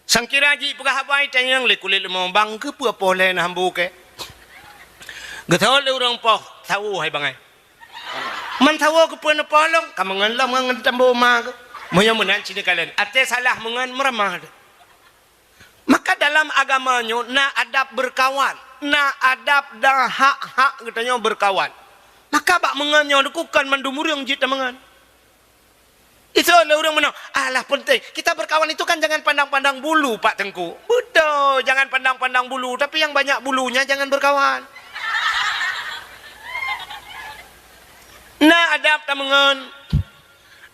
Sangkira jipeugah haba itanyong lé kulét leumo, "Bang, keupeue poh lhèe na hambo kèe?" Geutawök lé ureueng poh, "Sawo hai bangai." "Man sawo keupeue neupoh lôn?" "Ka meungon lom ngon tambo ma keuh." Meunyoe meunan cit neukalon, até salah meungon meuramah teuh. Maka dalam agama nyoe na adab beurkawan, na adab dan hak-hak geutanyoe beurkawan. Maka bak meungon nyoe teungku kon mandum ureueng jeuet tameungon. Itu lé ureueng meunoe, "Alah, peunténg. Kita berkawan itu kan jangan pandang-pandang bulu, Pak Teungku." Beutôi, jangan pandang-pandang bulu, tapi yang banyak bulunya jangan berkawan. Na adab tameungon.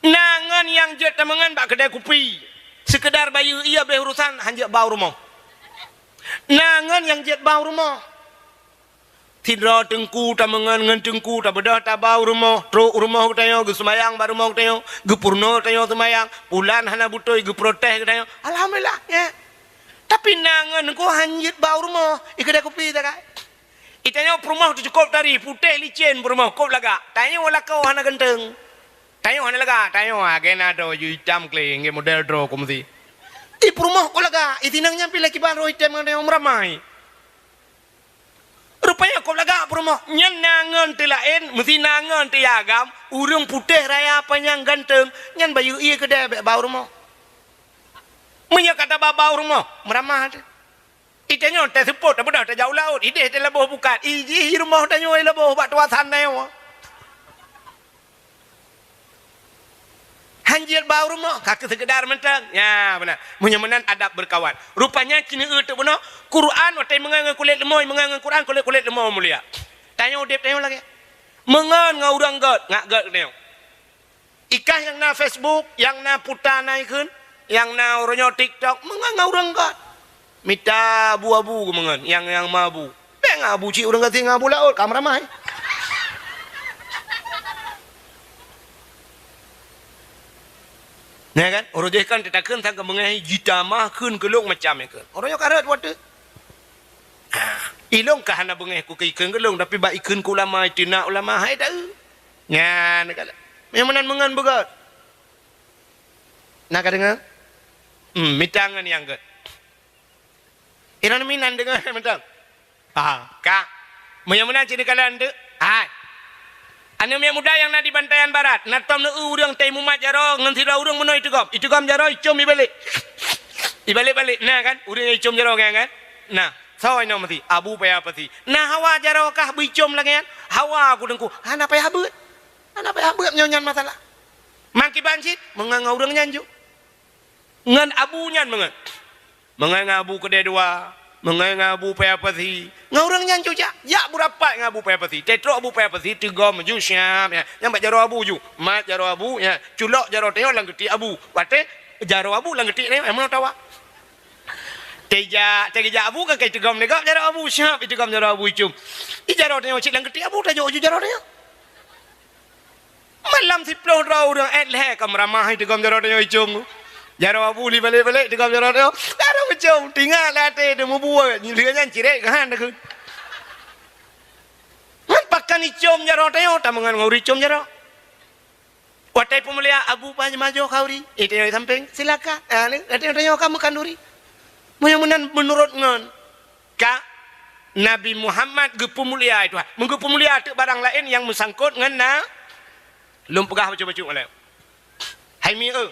Na ngon nyang jeuet tameungon bak keudè kupi. Seukeudar bayeue ié bèh urosan, han jeuet ba u rumoh. Na ngon nyang jeuet ba u rumoh. Sidroe teungku tameungon ngon teungku, tabeudôh taba u rumoh, trok u rumoh geutanyoe, geuseumayang bak rumoh geutanyoe, geupeurunoe geutanyoe seumayang, pulan hana beutôi geuprotes geutanyoe. Alhamdulillah, ya. Tapi na ngon teungku han jeuet ba u rumoh, i keudè kupi takai. Geutanyoe peurumoh teuh cukôp tari, putéh licén peurumoh, kôb lagak. Tanyoe lakoe hana ganteng. Tanyoe hana lagak, tanyoe agèe na droe ju itam kléng, ngon model droe kumsi. I peurumoh kôb lagak, i tinang nyan pih lakiban roh itam ngon tanyoe meuramai. Rupanya kôb lagak peurumoh, nyan na ngon teuh laén, meusi na ngon teuh agam, ureueng putéh raya panyang ganteng, nyan bayeue ié keudè bèk ba u rumoh. Meunyoe ka taba ba u rumoh, meuramah teuh. I tanyoe teuseupôt, tabeudôh tajak u laôt, idéh teuh laboh bukat, i jih i rumoh tanyoe laboh bak tuasan tanyoe. Han jeuet ba u rumoh, ka keu seukeudar mantong. Nya, beuna. Meunyoe meunan adab beurkawan. Rupanya keuneuk eu teuk bunoe, Quran watèe meungon ngon kulét leumo, meungon ngon Quran, kulét-kulét leumo mulia. Tanyoe udép tanyoe lagèe. Meungon ngon ureueng gèt, ngat gèt tanyoe. I kah nyang na Facebook, nyang na puta na ikheun, nyang na uroe nyoe TikTok, meungon ngon ureueng gèt. Mita abu-abu geumeungon, nyang, nyang meuabu. Bèk ngon abu cit ureueng gasien ngon abu laôt, ka meuramai. Nah kan, uroe jih kan teutakheun sang keumeungoh jitamah kheun keu lôn macam nyan kheun. Uroe nyoe ka rhot watèe. Ah, ilôn ka hana beungèh keu ikheun keu lôn, tapi bak ikheun keu ulama, itu na ulama hai taeu. Nyan ka lheueh. Nyang meunan meungon beugèt. Na ka deungö? Hmm, mita ngon nyang gèt. Inan minan deungö mantong. Ha, ka. Meunyoe meunan cit neukalon teuk. Hai. Aneuk miet muda nyang na di Bantayan Barat, na tom neu ureueng teuh mumat jaroe ngon sidroe ureueng meunoe iteugom. Iteugom jaroe icom ibalek. Ibalek-balek. Na kan? Ureueng nyang icom jaroe nyan kan? Na. Soe inoe meusi? Abu Paya Pasi. Na hawa jaroe kah beuicom lagèe nyan? Hawa ku teungku. Hana payah beuet. Hana payah beuet meunyoe nyan masalah. Mangkiban cit, meungon ngon ureueng nyan ju. Ngon abu nyan meungon. Meungon ngon abu keudè dua, meungon ngon abu Paya Pasi. Ngon ureueng nyan ju jak, jak beurapat ngon abu Paya Pasi. Teutrok abu Paya Pasi, teugom ju siap, ya. Nyan bak jaroe abu ju. Mat jaroe abu, ya. Culok jaroe tanyoe lam geutiek abu. Watèe jaroe abu lam geutiek tanyoe, eh, meunoe tawa. Teuja-, teujak abu kan kai teugom lé gob jaroe abu, siap iteugom jaroe abu icom. I jaroe tanyoe cit lam geutiek abu, tajok ju jaroe tanyoe. Malam siplôh droe ureueng èt lhèe ka meuramah iteugom jaroe tanyoe icom. Jaroe abu li balek-balek iteugom jaroe tanyoe. Jaroe icom, tinggai lam até teuh meubuet, lheueh nyan cirek keuhan takheun. Ngon pakon icom jaroe tanyoe, tameungon ngon ureueng icom jaroe. Watèe peumulia abu paih majoh khanduri, eh, tanyoe sampéng, silakan. Ah, ni, watèe tanyoe ka meukhanduri. Meunyoe meunan meunurot ngon ka Nabi Muhammad geupeumulia Tuhan. Meugeupeumulia teuk barang laén nyang meusangkot ngon na, lôn peugah bacut-bacut malèe. Hai mi eu.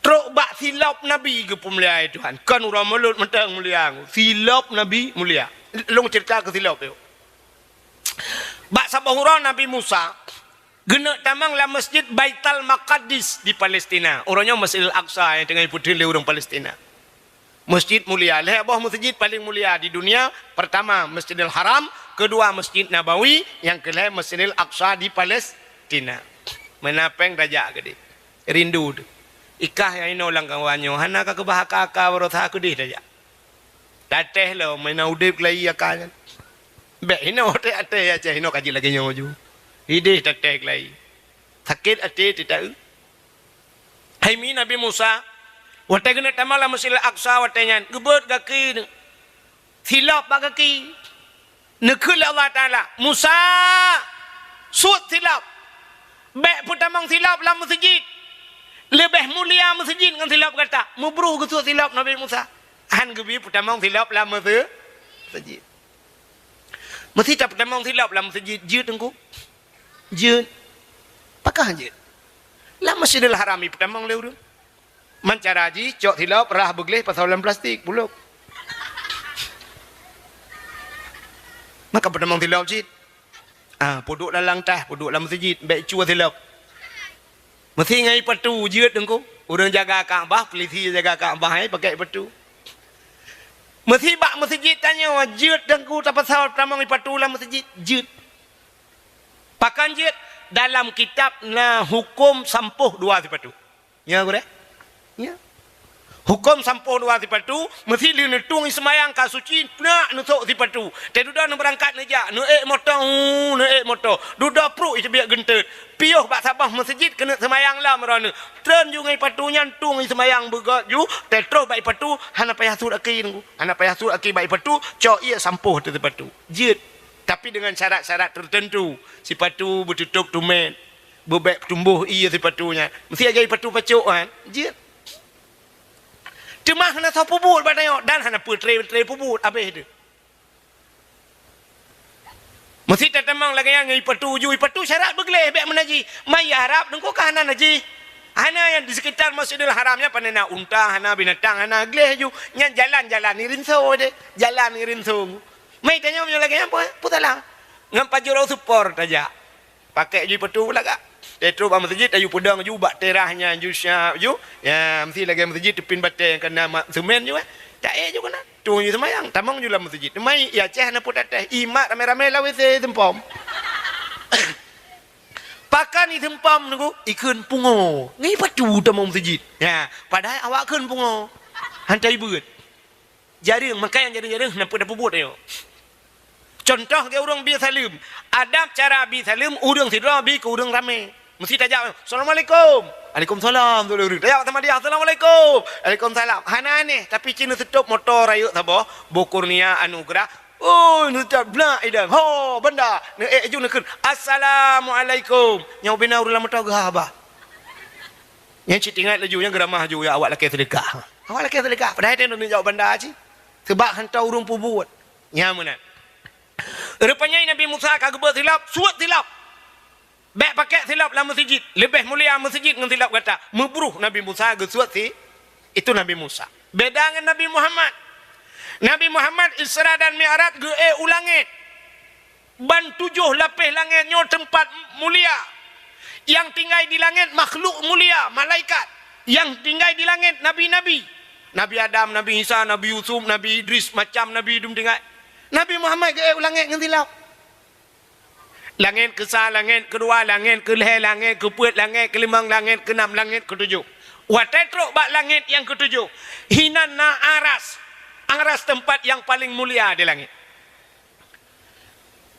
Trok bak silop Nabi geupeumulia, ya Tuhan. Kon uroe mulod mantong mulia. Silop Nabi mulia. Lôn ceurita keu silop nyoe. Bak saboh uroe Nabi Musa geuneuk tamong lam Masjid Baitul Maqdis di Palestina. Uroe nyoe Masjidil Aqsa nyang teungoh ipeutheun lé ureuëng Palestina. Masjid mulia. Lhée boh meuseujid paleng mulia di dunia. Pertama Masjidil Haram, kedua Masjid Nabawi, nyang keulhée Masjidil Aqsa di Palestina. Meunan péng tajak keudeh. Rindu teuh. I kah nyang inoe lam kawan nyoe hana ka keubah aka-aka baroesa keudeh tajak. Tatéh lom, meunan udeb keulayi aka nyan. Bék inoe tatéh-atéh, ya ceh inoe ka jeuet lagée nyoe ju. Ideh tatéh keulayi. Sakét até teuh taeu. Hai mi Nabi Musa, watée geuneuk tamong lam Masjidil Aqsa watée nyan, geubeuet gaki silop bak gaki. Neukheun lé Allah Taala, "Musa, suet silop. Bék peutamong silop lam meuseujid. Leubeh mulia meuseujid ngon silop gata." Meubruh geusuet silop Nabi Musa. Han geubi peutamong silop lam meuse-, meuseujid. Meusita peutamong silop lam meuseujid jeuet teungku. Jeuet. Pakah jeuet? Lam Masjidil Haram ipeutamong lé ureuëng. Man cara jih, cok silop, rhah beugleh, pasoe lam plastik, pulop. Maka peutamong silop cit. Ah, peuduek lam langkah, peuduek lam meuseujid, bék cue silop. Meusi ngai patu jeuet teungku. Ureuëng jaga Ka'bah, polisi jaga Ka'bah, eh, pakai patu. Meusi bak meuseujid tanyoe jeuet teungku, tapasoe tamong ipatu lam meuseujid, jeuet. Pakon jeuet? Dalam kitab na huköm sampôh dua sipatu. Nya gurée? Nya. Huköm sampôh dua sipatu, meusi lheueh neutueng seumayang ka suci, nak neusok sipatu. Teududoe neubeurangkat neujak, neuék moto, hu, neuék moto. Dudoe pruek iteubiet geunteut. Piôh bak saboh meuseujid keuneuk seumayang lom droeneuh. Treun ju ngon ipatu nyan tueng seumayang beugöt ju, teutroh bak ipatu, hana payah suet aki nunggu. Hana payah suet aki bak ipatu, cok ié sampôh ateueh sipatu. Jeuet. Tapi dengan syarat-syarat tertentu. Sipatu beututôp tumét, beubék tumboh ié sipatu nyan. Meusi agai patu pacok kan? Jeuet. Teuma hana soe peubuet bak tanyoe dan hana peutre-tre peubuet abéh teuh. Meusi tatamong lagée nyan ngon ipatu ju, ipatu syarat beugleh bék meunajih. Mai Arab teungku ka hana najih. Hana nyang di sekitar Masjidil Haram nyan pane na unta, hana binatang, hana gleh ju. Nyan jalan-jalan ni rinso deh. Jalan ni rinso. Mai tanyoe meunyoe lagée nyan peue, peue salah? Ngon pajôh supor tajak. Pakai ju ipatu lagak. Teutroh bak meuseujid, ayu peudong ju bak terah nyan ju siap ju. Ya, meusi lagée meuseujid teupin batée nyang ka na mak seumén ju, eh. Taék ju keunan. Tueng ju seumayang, tamong ju lam meuseujid. Mai, ya ceh na peuet atéh. Imat ramé-ramé lam WC seumpom. Pakon iseumpom nunggu, ikheun pungo. Ngai patu tamong meuseujid. Ya, padahai awak kheun pungo. Hantai beuet. Jareueng, makanya jareueng-jareueng hana peubuet ayo. Contoh lagée ureuëng bi saleuem. Adab cara bi saleuem ureuëng sidroe bi keu ureuëng ramé. Meusi tajak, "Assalamualaikum." "Waalaikumsalam." Tajak sama dia, "Assalamualaikum." "Waalaikumsalam." Hana aneh, tapi cit neuseutob moto rayeuk saboh, boh Kurnia, Anugerah. Oh, neuseutob blak idang. Ho, banda. Neuék ju neukheun, "Assalamualaikum." Nyang ubena ureuëng lam moto geuhaba. Nyang cit ingat laju, nyang geuramah ju, ya awak lakée seudeukah. Awak lakée seudeukah. Padahai teuh neujaweueb banda cit. Sebab hantom ureuëng peubuet. Nya meunan. Rupanya Nabi Musa ka geubeuet silop, suet silop. Bék pakai silop lam meuseujid, leubeh mulia meuseujid ngon silop gata. Meubruh Nabi Musa geusuet si, itu Nabi Musa. Beda ngon Nabi Muhammad. Nabi Muhammad Isra dan Mi'raj geuék u langét. Ban tujoh lapéh langét nyoe teumpat mulia. Nyang tinggai di langét makhluk mulia, malaikat. Nyang tinggai di langét nabi-nabi. Nabi Adam, Nabi Isa, Nabi Yusuf, Nabi Idris, macam nabi dum tinggai. Nabi Muhammad geuék u langét ngon silop. Langét keusa, langét keudua, langét keulhée, langét keupeuet, langét keulimong, langét keunam, langét keutujoh. Watée trok bak langét nyang keutujoh, hinan na aras. Aras teumpat nyang paleng mulia di langét.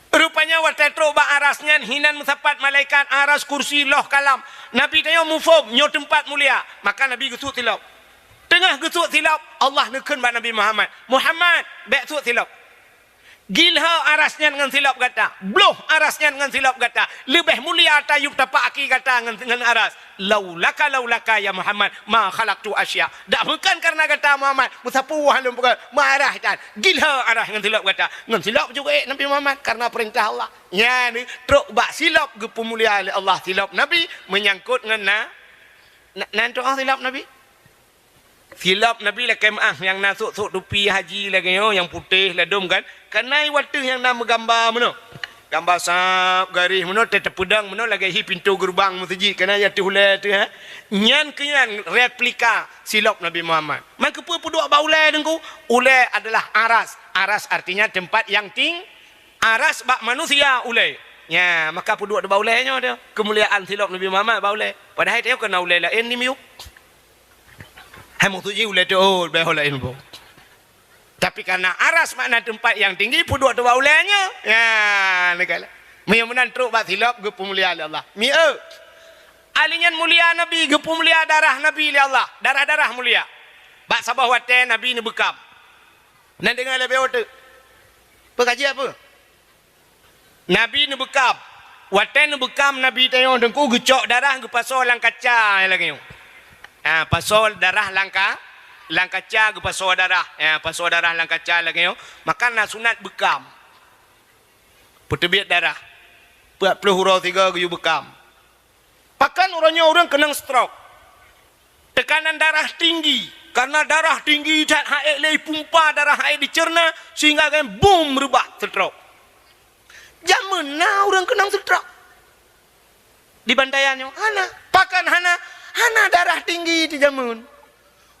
Rupanya watée trok bak aras nyan hinan meusapat malaikat, aras, kursi, loh, kalam. Nabi tanyoe muphom nyoe teumpat mulia, maka Nabi geusuet silop. Teungoh geusuet silop, Allah neukheun bak Nabi Muhammad, "Muhammad, bék suet silop." Gilho aras nyan ngon silop gata, bloh aras nyan ngon silop gata, leubeh mulia tayub tapak aki gata ngon, ngon aras. Laulaka, laulaka ya Muhammad, ma khalaqtu asya. Dak bukan karena gata Muhammad, meusapeue lôn peugah, ma aras tan. Gilho aras ngon silop gata. Ngon silop juga ék Nabi Muhammad karena perintah Allah. Nyan trok bak silop geupeumulia lé Allah silop Nabi menyangkut ngon na, na, nan tu ah silop Nabi. Silop Nabi lakée meuáh nyang na sôk-sôk tupi haji lagée nyoe, nyang putéh ladôm kan. Kana i wateuh nyang na meugamba meunoe. Gamba sab garéh meunoe, teupeudong meunoe lagée hi pintoe geureubang meuseujid, kana i ateueh ulée teuh, ha. Nyan keuh nyan replika silop Nabi Muhammad. Maka keupeue peuduek bak ulée Teungku? Ulée adalah aras. Aras artinya tempat yang ting-, aras bak manusia ulée. Nya, maka peuduek bak ulée nyoe teuh. Keumuliaan silop Nabi Muhammad bak ulée. Padahai teuh keu na ulée laén di miyueb. Hai maksud jih ulée teuh, oh, beh laén boh. Tapi karena aras makna tempat yang tinggi, peuduek teuh bak ulée nyoe. Ya, neukalon. Meunyoe meunan trok bak silop geupeumulia lé Allah. Mieu. Ahli nyan mulia Nabi, geupeumulia darah Nabi lé Allah. Darah-darah mulia. Bak saboh watée Nabi neubeukam. Na deungoe lé beo teuk. Peue ka jeuet peue? Nabi neubeukam. Watée neubeukam Nabi tanyoe Teungku geucok darah geupasoe lam kaca lagée nyoe. Ha, pasoe darah lam ka-, lam kaca geupasoe darah. Ha, pasoe darah lam kaca lagée nyoe. Maka na sunat beukam. Peuteubiet darah. Peuet ploh uroe sigoe geuyue beukam. Pakon uroe nyoe ureuëng keunong stroke. Tekanan darah tinggi. Karena darah tinggi that han ék lé ipumpa darah han ék diceurna sehingga gen bum reubah stroke. Jameun na ureuëng keunong stroke. Di Bantayan nyoe hana. Pakon hana? Hana darah tinggi di jameun.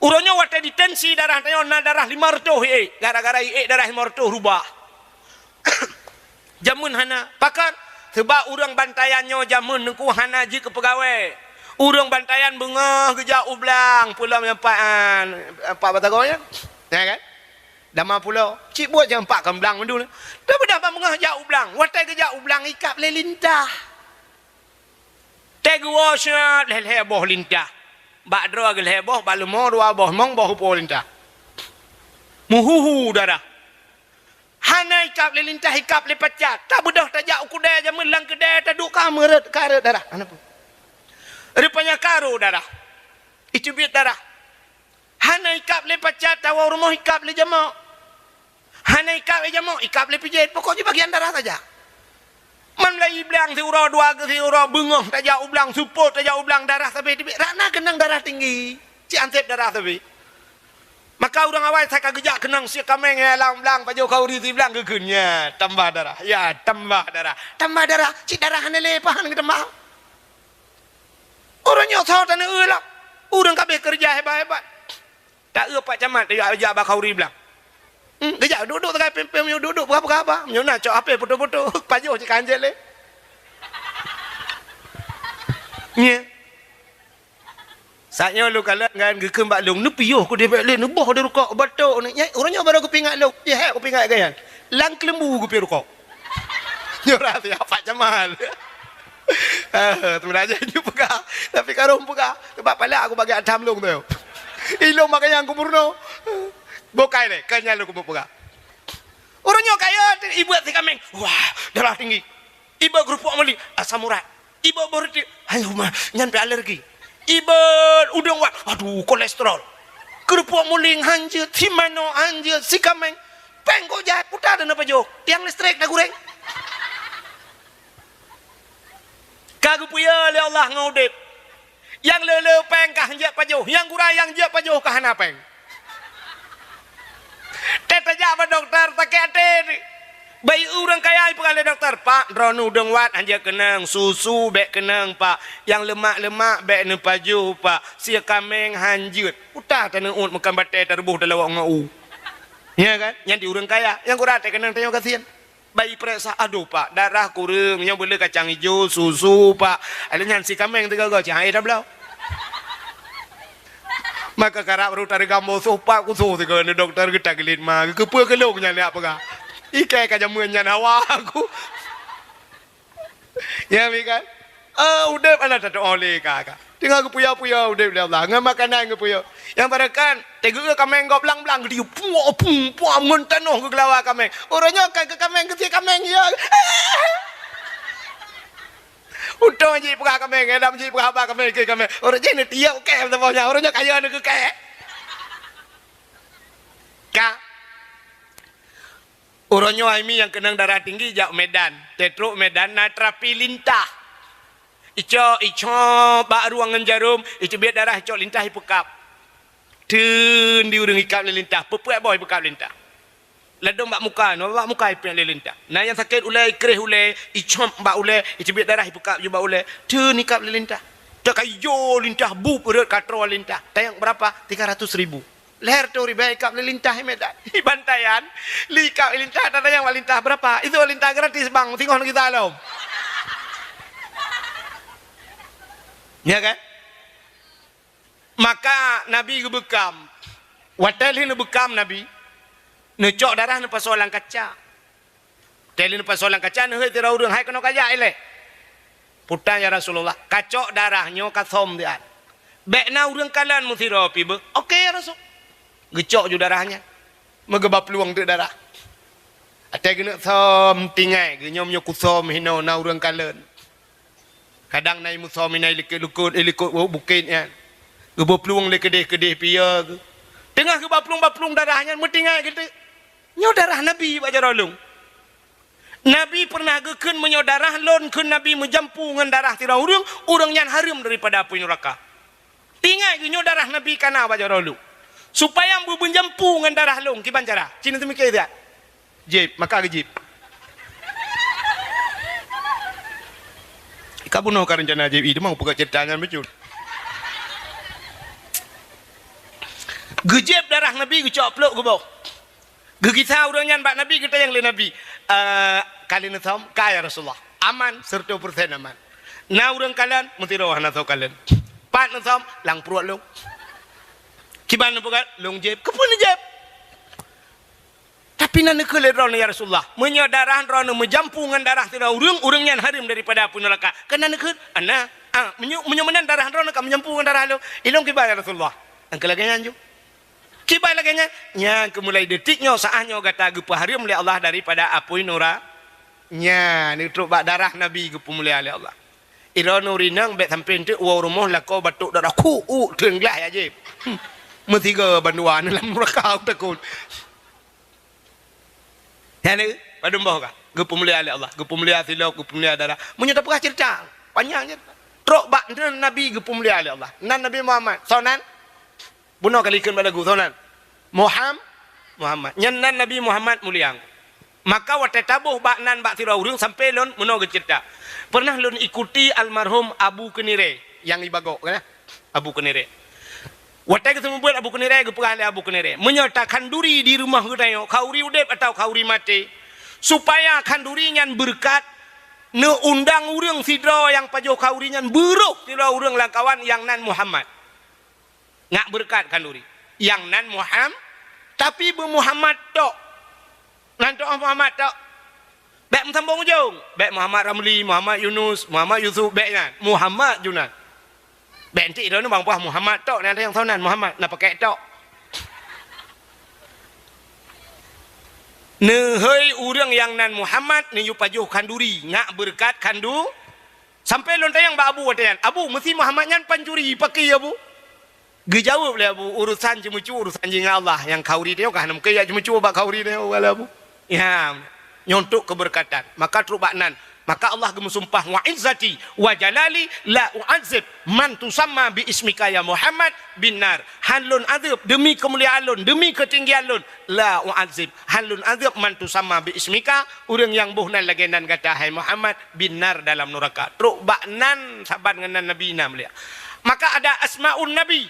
Uroe nyoe watée ditensi darah tanyoe na darah lima reutôh ék. Gara-gara ék darah lima reutôh reubah. Jameun hana. Pakon? Sebab ureuëng Bantayan nyoe jameun Teungku hana jeuet keu peugawée. Ureuëng Bantayan beungoh geujak u blang, peue lom nyang pat, ah, pat batagong nyan. Ya kan? Dama pulo. Cit buet nyang pat kon blang mandum. Tapi dah beungoh jak u blang. Watée geujak u blang ikab lé lintah. Tée geuwoe siat lhée-lhée boh lintah. Bak droe geulhée boh, bak leumo dua boh, mong boh upo lintah. Meuhuhu darah. Hana ikab lé lintah, ikab lé pacat. Tabeudôh tajak u keudée jameun lam keudée taduek ka meureuet, ka reuet darah. Hana peue. Rupanya ka rô darah. Iteubiet darah. Hana ikab lé pacat, tawoe rumoh ikab lé jamok. Hana ikab lé jamok, ikab lé pijet. Pokok jih bagian darah saja. Man mulai blang siuroe dua siuroe beungoh tajak u blang, seupôt tajak u blang, darah sabe teubiet. Rak na keunong darah tinggi. Cit anseb darah sabe. Maka ureuëng awai sa ka geujak keunong sie kaméng ya lam blang pajoh khauri siblang geukheun, ya tambah darah, ya tambah darah, tambah darah, cit darah hana lé pahan geutambah. Ureuëng nyoe soe taneuk eu lom. Ureuëng ka abéh keureuja hebat-hebat. Ta eu Pak Camat tajak jak bak khauri blang. Hmm, geujak duek-duek sagai pem-pem nyoe duek-duek peugah-peugah haba. Nyoe na cok H P foto-foto. Pajoh cit ka hanjeuet lé. Nyoe. Saat nyoe lôn kalon kan geukheun bak lôn, neupiôh ku dibek lé, neuboh di rukok, batok ni. Nyai, ureuëng nyoe baru geupingat lôn. Jihek geupingat gaya. Lam keuleumbu geupiôh rukok. Nyoe rahsia Pak Jamal. Ah, sebenarnya nyoe peugah, tapi karong peugah. Sebab palak aku bagi atam lôn tu. Ilong makai yang kumurno. Bukai deh, kan nyalo kumu peugah. Ureuëng nyoe kaya, ibuat si kaméng. Wah, darah tinggi. Iba keurupuk meuliek, asam urat. Iba beureuti, ayo ma, nyan pih alergi. Iba udeueng wat, aduh, kolesterol. Keurupuk muling hanjeuet, si manoe hanjeuet, si kaméng. Péng kok jai, puta dan apa jok? Tiang listrik dah goreng. Ka geupeue lé Allah ngon udeb. Nyang le-le péng ka hanjeuet pajoh, nyang gura nyang jeuet pajoh ka hana péng. Teuh tajak bak dokto sakét até. Bayi ureuëng kaya ipeugah lé dokto, "Pak, droeneuh udeueng wat hanjeuet keunong, susu bék keunong, Pak. Nyang leumak-leumak bék neupajoh, Pak. Sie kaméng hanjeuet." Uta taneuôt meukan batée tareuboh talawok ngon u. Ya kan? Nyan di ureuëng kaya, nyang gura teuh keunong tanyoe gasien. Bayi pereksa, "Aduh, Pak, darah kureueng, nyoe beuleu kacang ijo, susu, Pak." Alèh nyan si kaméng teuga-ga, cit hai tabloe. Maka karab rot tareugam boh soh, Pak, kusoh teuga ni dokto geuta geulit ma, keupeue keulong nyan jak peugah. Ikai ka jameun nyan hawa aku. Ya, mi kan? Ah, udeb hana tatu'oh lé ka, ka. Teungoh geupuya-puya udeb lé Allah. Ngon makanan geupuya. Nyang barokah, teugeu kaméng gob blang-blang geutiup. Puak, pung, puak, ngon tanoh geugeulawa kaméng. Uroe nyoe kan keu kaméng, keu si kaméng, ya. Untông jih peugah kaméng, eh, dam jih peugah haba kaméng, keu kaméng. Uroe jih neutiup kèe saboh nyan. Uroe nyoe kaya neukeu kèe. Ka. Uroe nyoe hai mi nyang keunong darah tinggi jak Medan. Teutrok Medan na terapi lintah. Icok, icok bak rueng ngon jarom, icok biet darah, icok lintah ipeukab. Theun di ureuëng ikab lé lintah, peue-peue boh ipeukab lé lintah. Ladôm bak muka, nyoe bak muka ipék lé lintah. Na nyang sakét ulée, ikréh ulée, icop bak ulée, icubit darah ipeukab ju bak ulée. Theun ikab lé lintah. Teuka ijo lintah, bup rot ka troe lintah. Tanyong berapa? Tiga ratus ribu. Lhèe reutôh ribèe ikab lé lintah i Medan. I Bantayan, lé ikab lé lintah, tatanyong bak lintah berapa? Itu lintah gratis, Bang, singoh neugita lom. Ya kan? Maka Nabi geubeukam. Watèe lheueh neubeukam Nabi, neucok darah neupasoe lam kaca. Watèe lheueh neupasoe lam kaca, neuhôi sidroe ureuëng, "Hai, keunoe kajak ilée." "Peue tan, ya Rasulullah?" "Kacok darah nyoe, kasöm siat. Bèk na ureuëng kalon meusidroe pih beuh." "Oke, ya Rasul." Geucok ju darah nyan. Meugeuba plueng teuk darah. Watèe geuneuk söm, tinggai geuh, "Nyoe meunyoe kusöm hinoe na ureuëng kalon." Kadang na i musöm inan i likot-likot, i likot bukét nyan. Geubeuplung lé keudeh-keudeh piye geuh. Teungoh geubaplueng-baplueng darah nyan, meutinggai geuh teuk. Nyoe darah Nabi bak jaroe lôn. Nabi peureunah geukheun, "Meunyoe darah lôn," kheun Nabi, "meujampu ngon darah sidroe ureuëng, ureuëng nyan hareuem daripada apui neuraka." Tinggai geuh, nyoe darah Nabi ka na bak jaroe lôn. Supaya beumeujampu ngon darah lôn, kiban cara? Ci neuteumiké siat. Jieb, maka geujieb. Ka bunoe ka reuncana jieb, ih, teuma peugah ceurita nyan bacut. Geujieb darah Nabi, geucok plôk geuboh. Geugisa ureuëng nyan bak Nabi, geutanyong lé Nabi, "Eh, ka lheueh neusöm?" "Ka, ya Rasulullah." "Aman, seureutôh peureusén aman. Na ureuëng kalon?" "Meusidroe hana soe kalon." "Pat neusöm?" "Lam pruet lôn." "Kiban neupeugah?" "Lôn jieb." "Keupeue neujieb?" "Tapi na neukheun lé Droeneuh, ya Rasulullah, meunyoe darah Droeneuh meujampu ngon darah sidroe ureuëng, ureuëng nyan hareuem daripada apui neuraka. Kan na neukheun?" "Ana." "Ah, meunyoe, meunyoe meunan darah Droeneuh ka meujampu ngon darah lôn, ilôn kiban, ya Rasulullah?" "Nyang keu lagée nyan ju." "Kiban lagée nyan?" "Nyan keu mulai detik nyoe, saát nyoe gata geupeuhareuem lé Allah daripada apui nura-" Nyan, neutrok bak darah Nabi geupeumulia lé Allah. Droeneuh rinang bèk sampoe teuk woe rumoh lakoe batok darah, khu, u, teungglah ya jieb. Hmm. Meusigoe bandua neuh lam neuraka, takot. Nyan, padum boh ka? Geupeumulia lé Allah, geupeumulia silop, geupeumulia darah. Meunyoe tapeugah ceurita, panyang ceurita. Trok bak nan Nabi geupeumulia lé Allah. Nan Nabi Muhammad, soe nan? Bunoe ka likheun bak lagu, soe nan? Muham-, Muhammad. Nyan nan Nabi Muhammad mulia. Maka watée taboh bak nan bak sidroe ureuëng sampoe lôn meunoe geuceurita. Peureunah lôn ikuti almarhum Abu Keunirée nyang i Bagok, kan? Abu Keunirée. Watée geuseumeubeuet Abu Keunirée, geupeugah lé Abu Keunirée, "Meunyoe takhanduri di rumoh geutanyoe, khanduri udeb atawa khanduri maté, supaya khanduri nyan beureukat, neuundang ureuëng sidroe nyang pajoh khanduri nyan, beuroh sidroe ureuëng lam kawan nyang nan Muhammad." Ngak beureukat khanduri. Nyang nan Muham-, tapi beu Muhammad tok. Nan tok Muhammad tok. Bèk meusambong ujong. Bèk Muhammad Ramli, Muhammad Yunus, Muhammad Yusuf, bèk nyan. Muhammad ju nan. Bèk entik droeneuh bang, bah Muhammad tok, na nyang soe nan Muhammad, na pakèk tok. Neuhôi ureuëng nyang nan Muhammad, neuyue pajoh khanduri, ngak beureukat khandu-, Sampoe lôn tanyong bak Abu watée nyan, "Abu, meusi Muhammad nyan pancuri, pakri Abu?" Geujaweueb lé Abu, "Urusan ceumeucue, urusan jih ngon Allah. Nyang khanduri tanyoe ka hana mungken jak ceumeucue bak khanduri tanyoe, Abu." Ya, nyoe untuk keubeureukatan. Maka trok bak nan. Maka Allah geumeusumpah, "Wa izzati wa jalali la u'adzib man tusamma bi ismika ya Muhammad bin nar." Han lôn azeueb demi keumuliaan lôn, demi keutinggian lôn. La u'adzib, han lôn azeueb man tusamma bi ismika, ureuëng nyang boh nan lagée nan gata, hai Muhammad, bin nar, dalam nuraka. Trok bak nan saban ngon nan Nabi na mulia. Maka ada asmaun Nabi,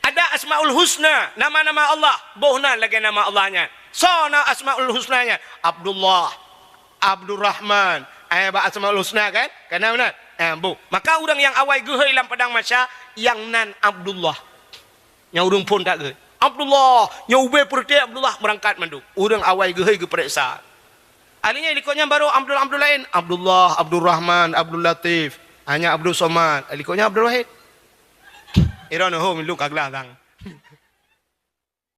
ada asmaul husna, nama-nama Allah, boh nan lagée nama Allah nyan. Soe na asmaul husna nyan? Abdullah, Abdurrahman. Eh, bak asmaul husna kan? Kana beuna? Eh, boh. Maka ureuëng nyang awai geuhôi lam padang mahsyar, nyang nan Abdullah. Nyang ureuëng phon that geuhôi. Abdullah, nyang ubé peureute Abdullah meurangkat mandum. Ureuëng awai geuhôi geupareksa. Akhirnya likot nyan baru Abdul, Abdul laén. Abdullah, Abdul Rahman, Abdul Latif. Hanya Abdul Somad. Likot nyan Abdul Wahid. Ira neuhom lu ka glah sang.